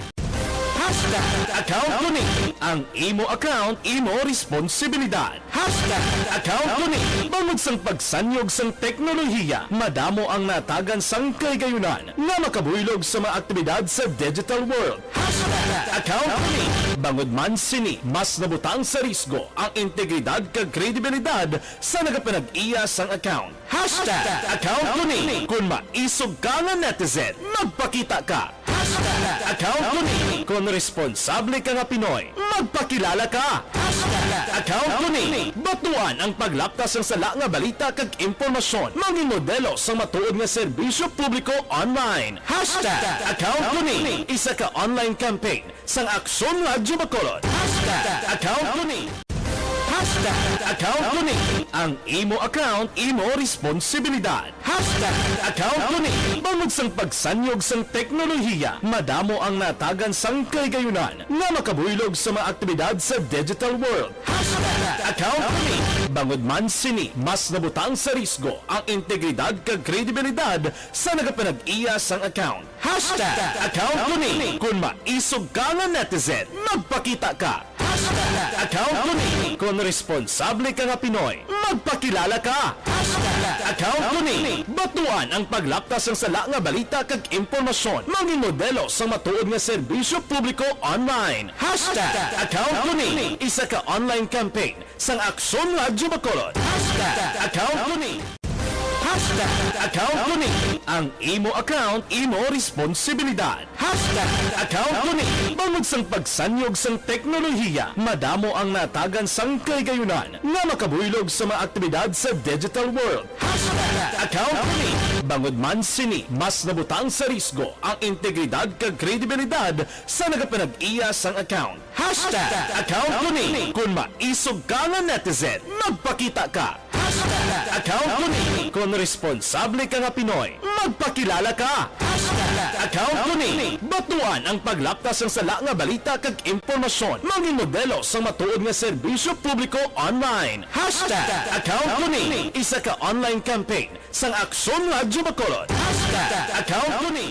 Hashtag account ko ni. Ang imo account, imo responsibilidad. Hashtag account ko ni. Bangod sang pagsanyog sang teknolohiya, madamo ang natagan sang kahigayunan nga makabuylog sa mga aktibidad sa digital world. Hashtag account ko ni. Bangod man sini, mas nabutang sa risgo ang integridad kag kredibilidad sa nagapanag-iya sang account. Hashtag account ko ni. Kon maisog ka nga netizen, magpakita ka. Hashtag account ko ni. Kon responsable ka nga Pinoy, magpakilala ka. Hashtag account ko ni. Batuan ang paglapta sang sala nga balita kag impormasyon. Mangin modelo sang matuod nga serbisyo publiko online. Hashtag account ko ni. Isa ka online campaign sang Aksyon Radyo Bacolod. Hashtag account ko ni. Hashtag account ko ni. Ang imo account, imo responsibilidad. Hashtag account ko ni. Bangod sang pagsanyog sang teknolohiya, madamo ang natagan sang kahigayunan nga makabuylog sa mga aktibidad sa digital world. Hashtag account ko ni. Bangod man sini, mas nabutang sa risgo ang integridad kag kredibilidad sa nagapanag-iya sang account. Hashtag account ko ni. Kon maisog ka nga netizen, magpakita ka. Hashtag account ko ni. Kon responsable ka nga Pinoy, magpakilala ka. Hashtag account ko ni. Batuan ang paglapta sang sala nga balita kag impormasyon. Mangin modelo sang matuod nga serbisyo publiko online. Hashtag account ko ni. Isa ka online campaign sang Aksyon Radyo Bacolod. Hashtag account ko ni. Hashtag account ko ni. Ang imo account, imo responsibilidad. Hashtag account ko ni. Bangod sang pagsanyog sang teknolohiya, madamo ang natagan sang kahigayunan nga makabuylog sa mga aktibidad sa digital world. Hashtag account ko ni. Bangod man sini, mas nabutang sa risgo ang integridad kag kredibilidad sa nagapanag-iya sang account. Hashtag account ko ni. Kon maisog ka nga netizen, magpakita ka. Hashtag account ko ni. Kon responsable ka nga Pinoy, magpakilala ka. Hashtag account ko ni. Batuan ang paglapta sang sala nga balita kag impormasyon. Mangin modelo sang matuod nga serbisyo publiko online. Hashtag account ko ni. Isa ka online campaign sang Aksyon Radyo Bacolod. Hashtag account ko ni.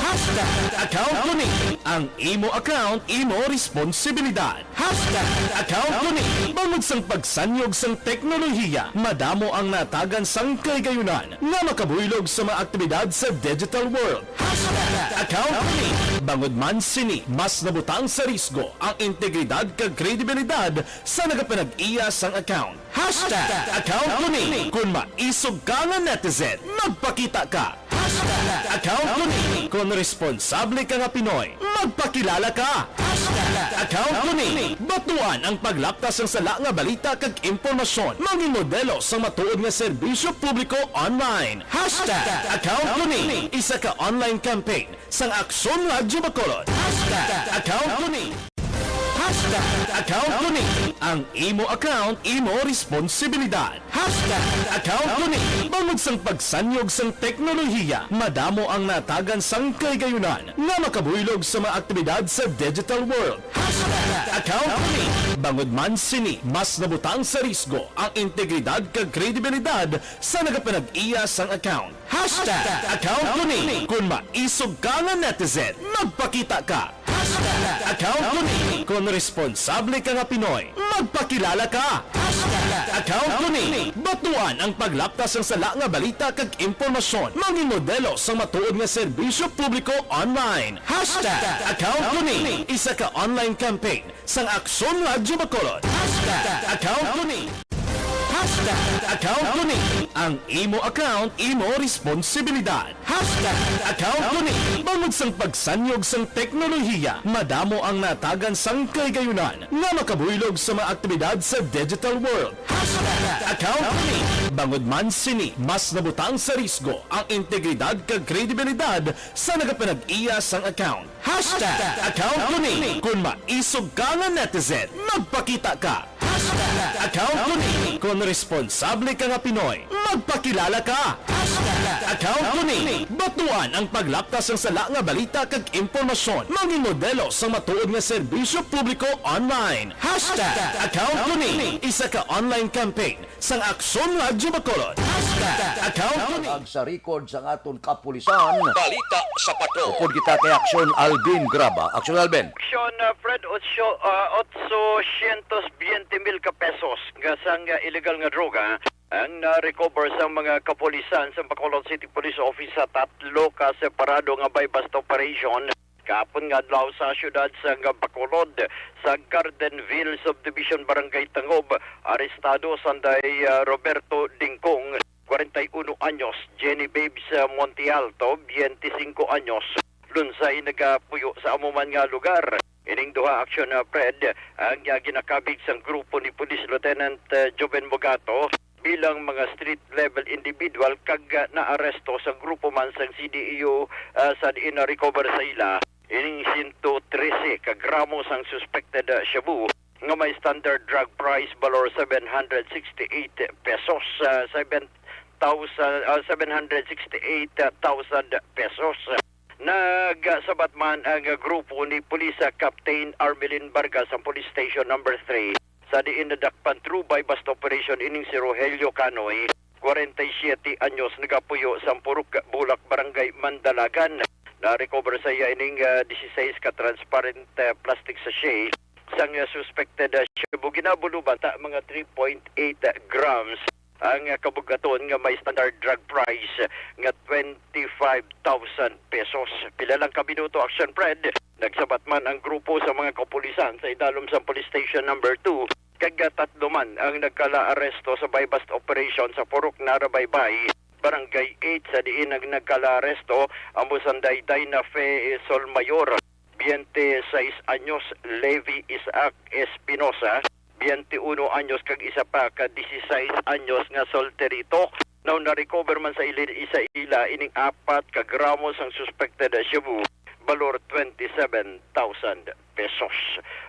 Hashtag account ko ni. Ang imo account, imo responsibilidad. Hashtag account ko ni. Bangod sang pagsanyog sang teknolohiya, madamo ang natagan sang kahigayunan nga makabuylog sa mga aktibidad sa digital world. Hashtag account ko ni. Bangod man sini, mas nabutang sa risgo ang integridad kag kredibilidad sa nagapanag-iya sang account. Hashtag account ko ni. Kon maisog ka nga netizen, magpakita ka. Hashtag account ko ni. Kon responsable ka nga Pinoy, magpakilala ka. Hashtag account ko ni. Batuan ang paglapta sang sala nga balita kag impormasyon. Mangin modelo sang matuod nga serbisyo publiko online. Hashtag account ko ni. Isa ka online campaign sang Aksyon Radyo Bacolod. Hashtag account ko ni. Hashtag account ko ni. Ang imo account, imo responsibilidad. Hashtag account ko ni. Bangod sang pagsanyog sang teknolohiya, madamo ang natagan sang kahigayunan nga makabuylog sa mga aktibidad sa digital world. Hashtag account ko ni. Bangod man sini, mas nabutang sa risgo ang integridad kag kredibilidad sa nagapanag-iya sang account. Hashtag account ko ni. Kon maisog ka nga netizen, magpakita ka. Hashtag account ko ni. Kon responsable ka nga Pinoy, magpakilala ka. Hashtag account ko ni. Batuan ang paglapta sang sala nga balita kag impormasyon. Mangin modelo sang matuod nga serbisyo publiko online. Hashtag account ko ni. Isa ka online campaign sang Aksyon Radyo Bacolod. Hashtag account ko ni. Hashtag account ko ni. Ang imo account, imo responsibilidad. Hashtag account ko ni. Bangod sang pagsanyog sang teknolohiya, madamo ang natagan sang kahigayunan nga makabuylog sa mga aktibidad sa digital world. Hashtag Account ko ni. Bangod man sini, mas nabutang sa risgo ang integridad kag kredibilidad sa nagapanag-iya sang account. Hashtag account ko ni. Kung maisog ka nga netizen, magpakita ka. Hashtag account ko ni. Kung responsable ka nga Pinoy, magpakilala ka. Hashtag account ko ni. Batuan ang paglapkas sang sala nga balita kag impormasyon. Maging modelo sang matuod nga serbisyo publiko online. Hashtag account ko ni. Isa ka online campaign sang Aksyon Radyo Bacolod. Hashtag account ko ni. Ag sa record sang aton kapulisan. Balita sa Patrol. Upod kita kay Aksyon Alvin Graba. Aksyon Alvin. Aksyon, uh, Fred, otso, uh, otso syentos biyente mil ka pesos nga sang, uh, illegal nga droga ang na-recover sa mga kapulisan sa Bacolod City Police Office sa tatlo ka separado nga buy-bust operation. Kahapon nga adlaw sa siyudad sa Bacolod, sa Gardenville Subdivision, Barangay Tangob, arestado sanday, ah, Roberto Dingkong, kwarenta y uno anyos, Jenny Babes, ah, Monte Alto, biyente singko anyos, lunsay nagapuyo sa amo man nga lugar. Ining duha aksyon, ah, Fred, ang, ah, ginakabig sang grupo ni Police Lieutenant, ah, Joven Mogato bilang mga street level individual kag, ah, naaresto sa grupo man sang C D A O, ah, sa diin na-recover sa ila ining siyento trese ka gramo sang suspected, ah, shabu nga may standard drug price balor seven hundred sixty-eight pesos, ah, seven thousand, ah, seven hundred sixty-eight thousand pesos. Nagsabat man ang grupo ni Police Captain Armelin Vargas sang Police Station Number Three, sa diin nadakpan through buy-bust operation ining si Rogelio Canoy, kwarenta y siyete anyos, nagapuyo sa Purok Bulak, Barangay Mandalagan. Na-recover sa iya ining, ah, dieciséis ka transparent, ah, plastic sachet sang, ah, suspected, ah, shabu. Ginabuluban ta mga three point eight grams ang, ah, kabug-aton nga may standard drug price nga twenty-five thousand pesos. Pila lang ka minuto, Action Fred, nagsabat man ang grupo sa mga kapulisan sa idalom sa Police Station Number Two, kag, ah, tatlo man ang nagkala-aresto sa buy-bust operation sa Purok Narabaybay, Barangay Eight, sa diin ang nagkala-aresto amo sanday Dina Fe Solmayor, biyente sais anyos, Levi Isaac Espinosa, biyente uno anyos, kag isa pa ka dieciséis anyos nga solterito. Now, na-recover man sa ili-, isa ila ining apat ka gramo sang suspected shabu, balor twenty-seven thousand pesos.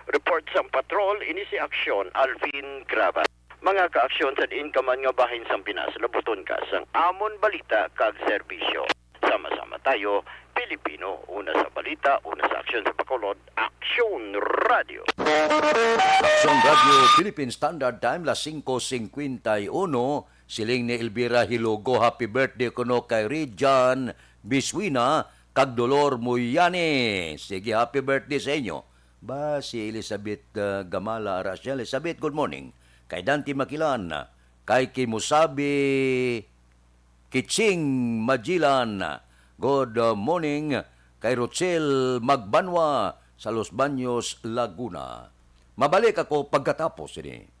Report sang patrol, ini si Aksyon Alvin Graba. Mga kaaksyon, sa diin ka man nga bahin sang Pinas, labuton ka sang amon balita kag serbisyo. Sama-sama tayo, Pilipino, una sa balita, una sa aksyon sa Bacolod, Aksyon Radio. Aksyon Radio, Philippine Standard Time, las singko singkwenta y uno. Siling ni Elvira Hilogo, "Happy birthday kuno kay Rijan Biswina kag Dolor Muyani." Sige, happy birthday sa inyo. Ba, si Elizabeth, uh, Gamala, ara siya. Elizabeth, good morning. Kay Dante Makilan, kay Kimusabi Kiching Majilan, good morning. Kay Rochelle Magbanwa sa Los Baños, Laguna. Mabalik ako pagkatapos ini.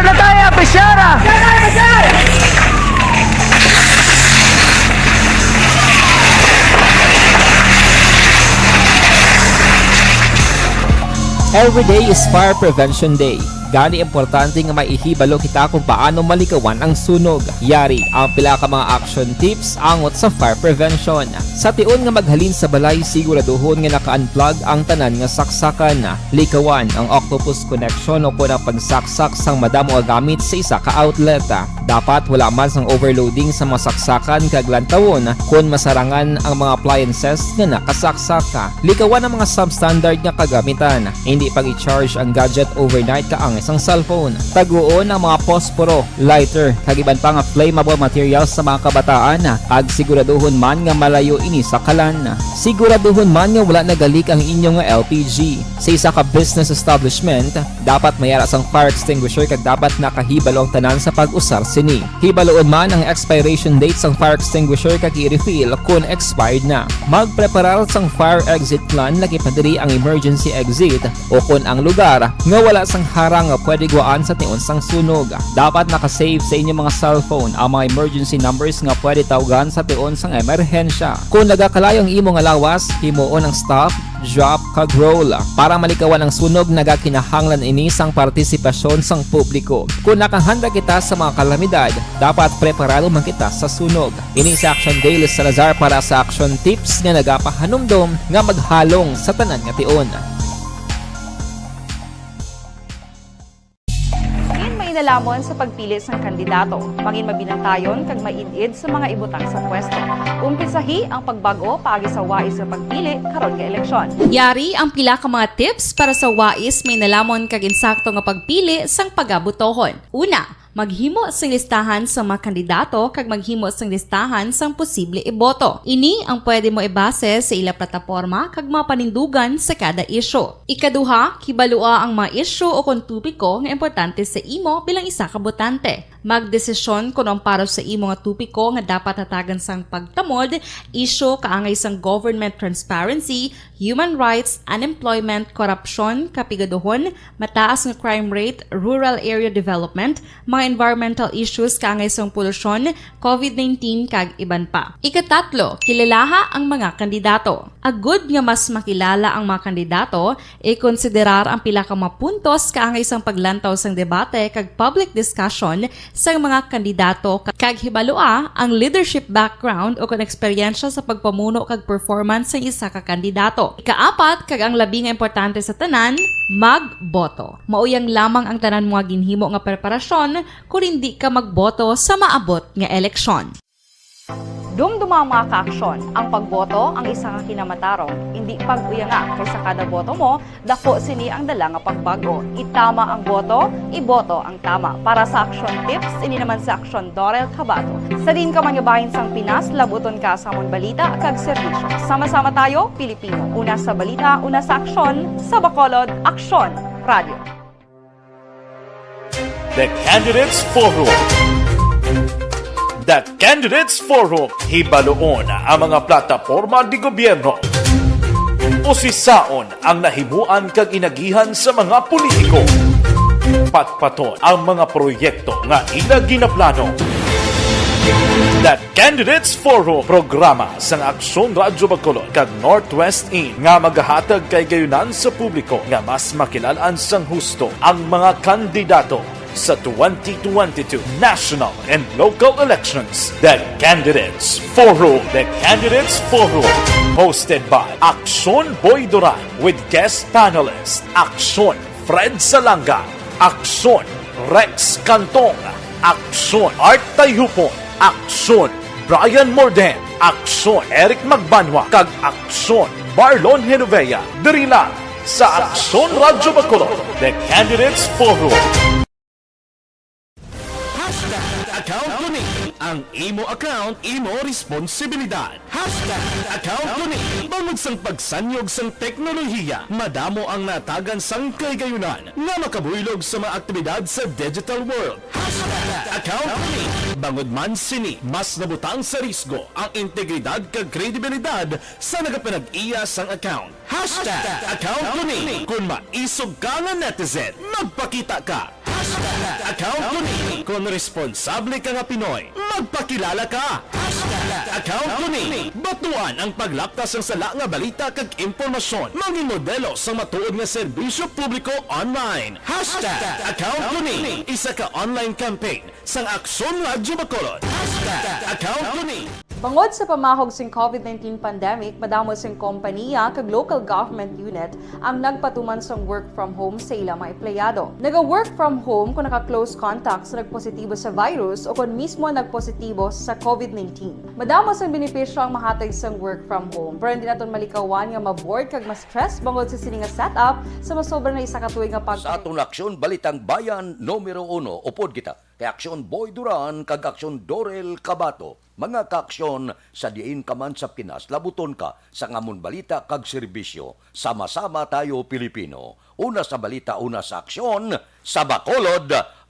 Nataya Pisiara! Every day is Fire Prevention Day. Gani, importante nga may ihibalo kita kung paano malikawan ang sunog. Yari ang pila ka mga action tips angot sa fire prevention. Sa tion nga maghalin sa balay, siguraduhon nga naka-unplug ang tanan nga saksakan. Likawan ang octopus connection o kon ang pagsaksak sang madamo nga gamit sa isa ka outlet. Dapat wala man sang overloading sa mga saksakan kag lantawon kon masarangan ang mga appliances nga nakasaksak. Likawan ang mga substandard nga kagamitan. Hindi pag-i-charge ang gadget overnight kaangay sang cellphone. Taguon ang mga posporo, lighter, kag iban pa nga flammable materials sa mga kabataan, kag siguraduhon man nga malayo ini sa kalan. Siguraduhon man nga wala nagalik ang inyo nga L P G. Sa isa ka business establishment, dapat may ara sang fire extinguisher kag dapat nakahibalo ang tanan sa pag-usar sini. Hibaluon man ang expiration date sang fire extinguisher kag i-refill kon expired na. Magpreparar sang fire exit plan, lakip na diri ang emergency exit, o kon ang lugar nga wala sang harang nga pwede gwaan sa tion sang sunog. Dapat naka-save sa inyo mga cellphone ang mga emergency numbers nga pwede tawgan sa tion sang emerhensya. Kon nagakalayo ang imo nga lawas, himuon ang stop, drop, kag roll. Para malikawan ang sunog, nagakinahanglan ini sang partisipasyon sang publiko. Kon nakahanda kita sa mga kalamidad, dapat preparado man kita sa sunog. Ini si Action Dale Salazar para sa Action Tips nga nagapahanumdom nga maghalong sa tanan nga tion. Mangin mainalomon sa pagpili sang kandidato. Mangin mabinantayon kag maid-id sa mga ibutang sa pwesto. Umpisahi ang pagbag-o paagi sa wais nga pagpili karon nga eleksyon. Yari ang pila ka mga tips para sa wais, mainalomon kag insakto nga pagpili sang pagabotohon. Una, maghimo sing listahan sa mga kandidato kag maghimo sing listahan sang posible iboto. Ini ang pwede mo ibase sa ila plataporma kag mga panindugan sa kada isyu. Ikaduha, kibalua ang mga isyu o kon topiko nga importante sa imo bilang isa ka botante. Magdesisyon kon ang para sa imo nga topiko nga dapat hatagan sang pagtamod, isyu kaangay sang government transparency, human rights, unemployment, korupsyon, kapigaduhon, mataas nga crime rate, rural area development, mga environmental issues kaangay sang polusyon, covid nineteen, kag iban pa. Ikatatlo, kilalaha ang mga kandidato. Agud nga mas makilala ang mga kandidato, ikonsiderar ang pila ka mga puntos kaangay sang paglantaw sang debate kag public discussion sang mga kandidato, kag hibalua ang leadership background o kon eksperyensya sa pagpamuno kag performance sang isa ka kandidato. Ikaapat, kag ang labi nga importante sa tanan, magboto. Mauyang lamang ang tanan mga ginhimo nga preparasyon kon indi ka magboto sa maabot nga eleksyon. Dumduma ang mga kaaksyon. Ang pagboto ang isa ka kinamatarong, indi pag-uyanga, kay sa kada boto mo, daku sini ang dala nga pagbag-o. Itama ang boto, iboto ang tama. Para sa Action Tips, ini naman si Action Dorel Cabato. Sa diin ka man nga bahin sang Pinas, labuton ka sa amon balita kag serbisyo. Sama-sama tayo, Pilipino. Una sa balita, una sa aksyon, sa Bacolod, Aksyon Radio. The Candidates Forum. The Candidates Forum, hibaluon ang mga plataporma de gobyerno. Usisaon ang nahimuan kag inagihan sa mga politiko. Patpaton ang mga proyekto nga ila ginaplano. The Candidates Forum, programa sang Aksyon Radyo Bacolod kag Northwest In nga magahatag kahigayonan sa publiko nga mas makilal-an sang husto ang mga kandidato sa twenty twenty-two national and local elections. The Candidates Forum. The Candidates Forum, hosted by Aksyon Boy Duran with guest panelist Aksyon Fred Salanga, Aksyon Rex Cantong, Aksyon Art Tayhupon, Aksyon Brian Morden, Aksyon Eric Magbanwa, kag Aksyon Marlon Genovea. Diri lang sa Aksyon Radyo Bacolod, The Candidates Forum. Hashtag account ko ni. Ang imo account, imo responsibilidad. Hashtag account ko ni. Bangod sang pagsanyog sang teknolohiya, madamo ang natagan sang kahigayonan nga makabuylog sa mga aktibidad sa digital world. Hashtag account ko ni. Bangod man sini, mas nabutang sa risgo ang integridad kag kredibilidad sa nagapanag-iya sang account. Hashtag account ko ni. Kon maisog ka nga netizen, magpakita ka. Account ko ni. Kon responsable ka nga Pinoy, magpakilala ka. Hashtag Account ko ni. Batuan ang paglapkas sang sala nga balita kag impormasyon. Mangin modelo sang matuod nga serbisyo publiko online. Hashtag Account ko ni. Isa ka online campaign sang Aksyon Radyo Bacolod. Hashtag Account ko ni. Bangod sa pamahog sing covid nineteen pandemic, madamo sing kompaniya kag local government unit ang nagpatuman sang work from home sa ila mga empleyado. Naga-work from home kung naka-close contact sa nagpositibo sa virus o kon mismo nagpositibo sa covid nineteen. Madamo sang benepisyo ang mahatag sang work from home, pero hindi naton malikawan nga ma-bored kag ma-stress bangod sa sini nga setup sa masobra na isa ka tuig nga pag- Sa aton aksyon, Balitang Bayan numero uno, upod kita kay Aksyon Boy Duran kag Aksyon Dorel Cabato, mga kaaksyon sa diin ka man sa Pinas, labuton ka sang amon balita kag serbisyo. Sama-sama tayo, Pilipino. Una sa balita, una sa aksyon, sa Bacolod,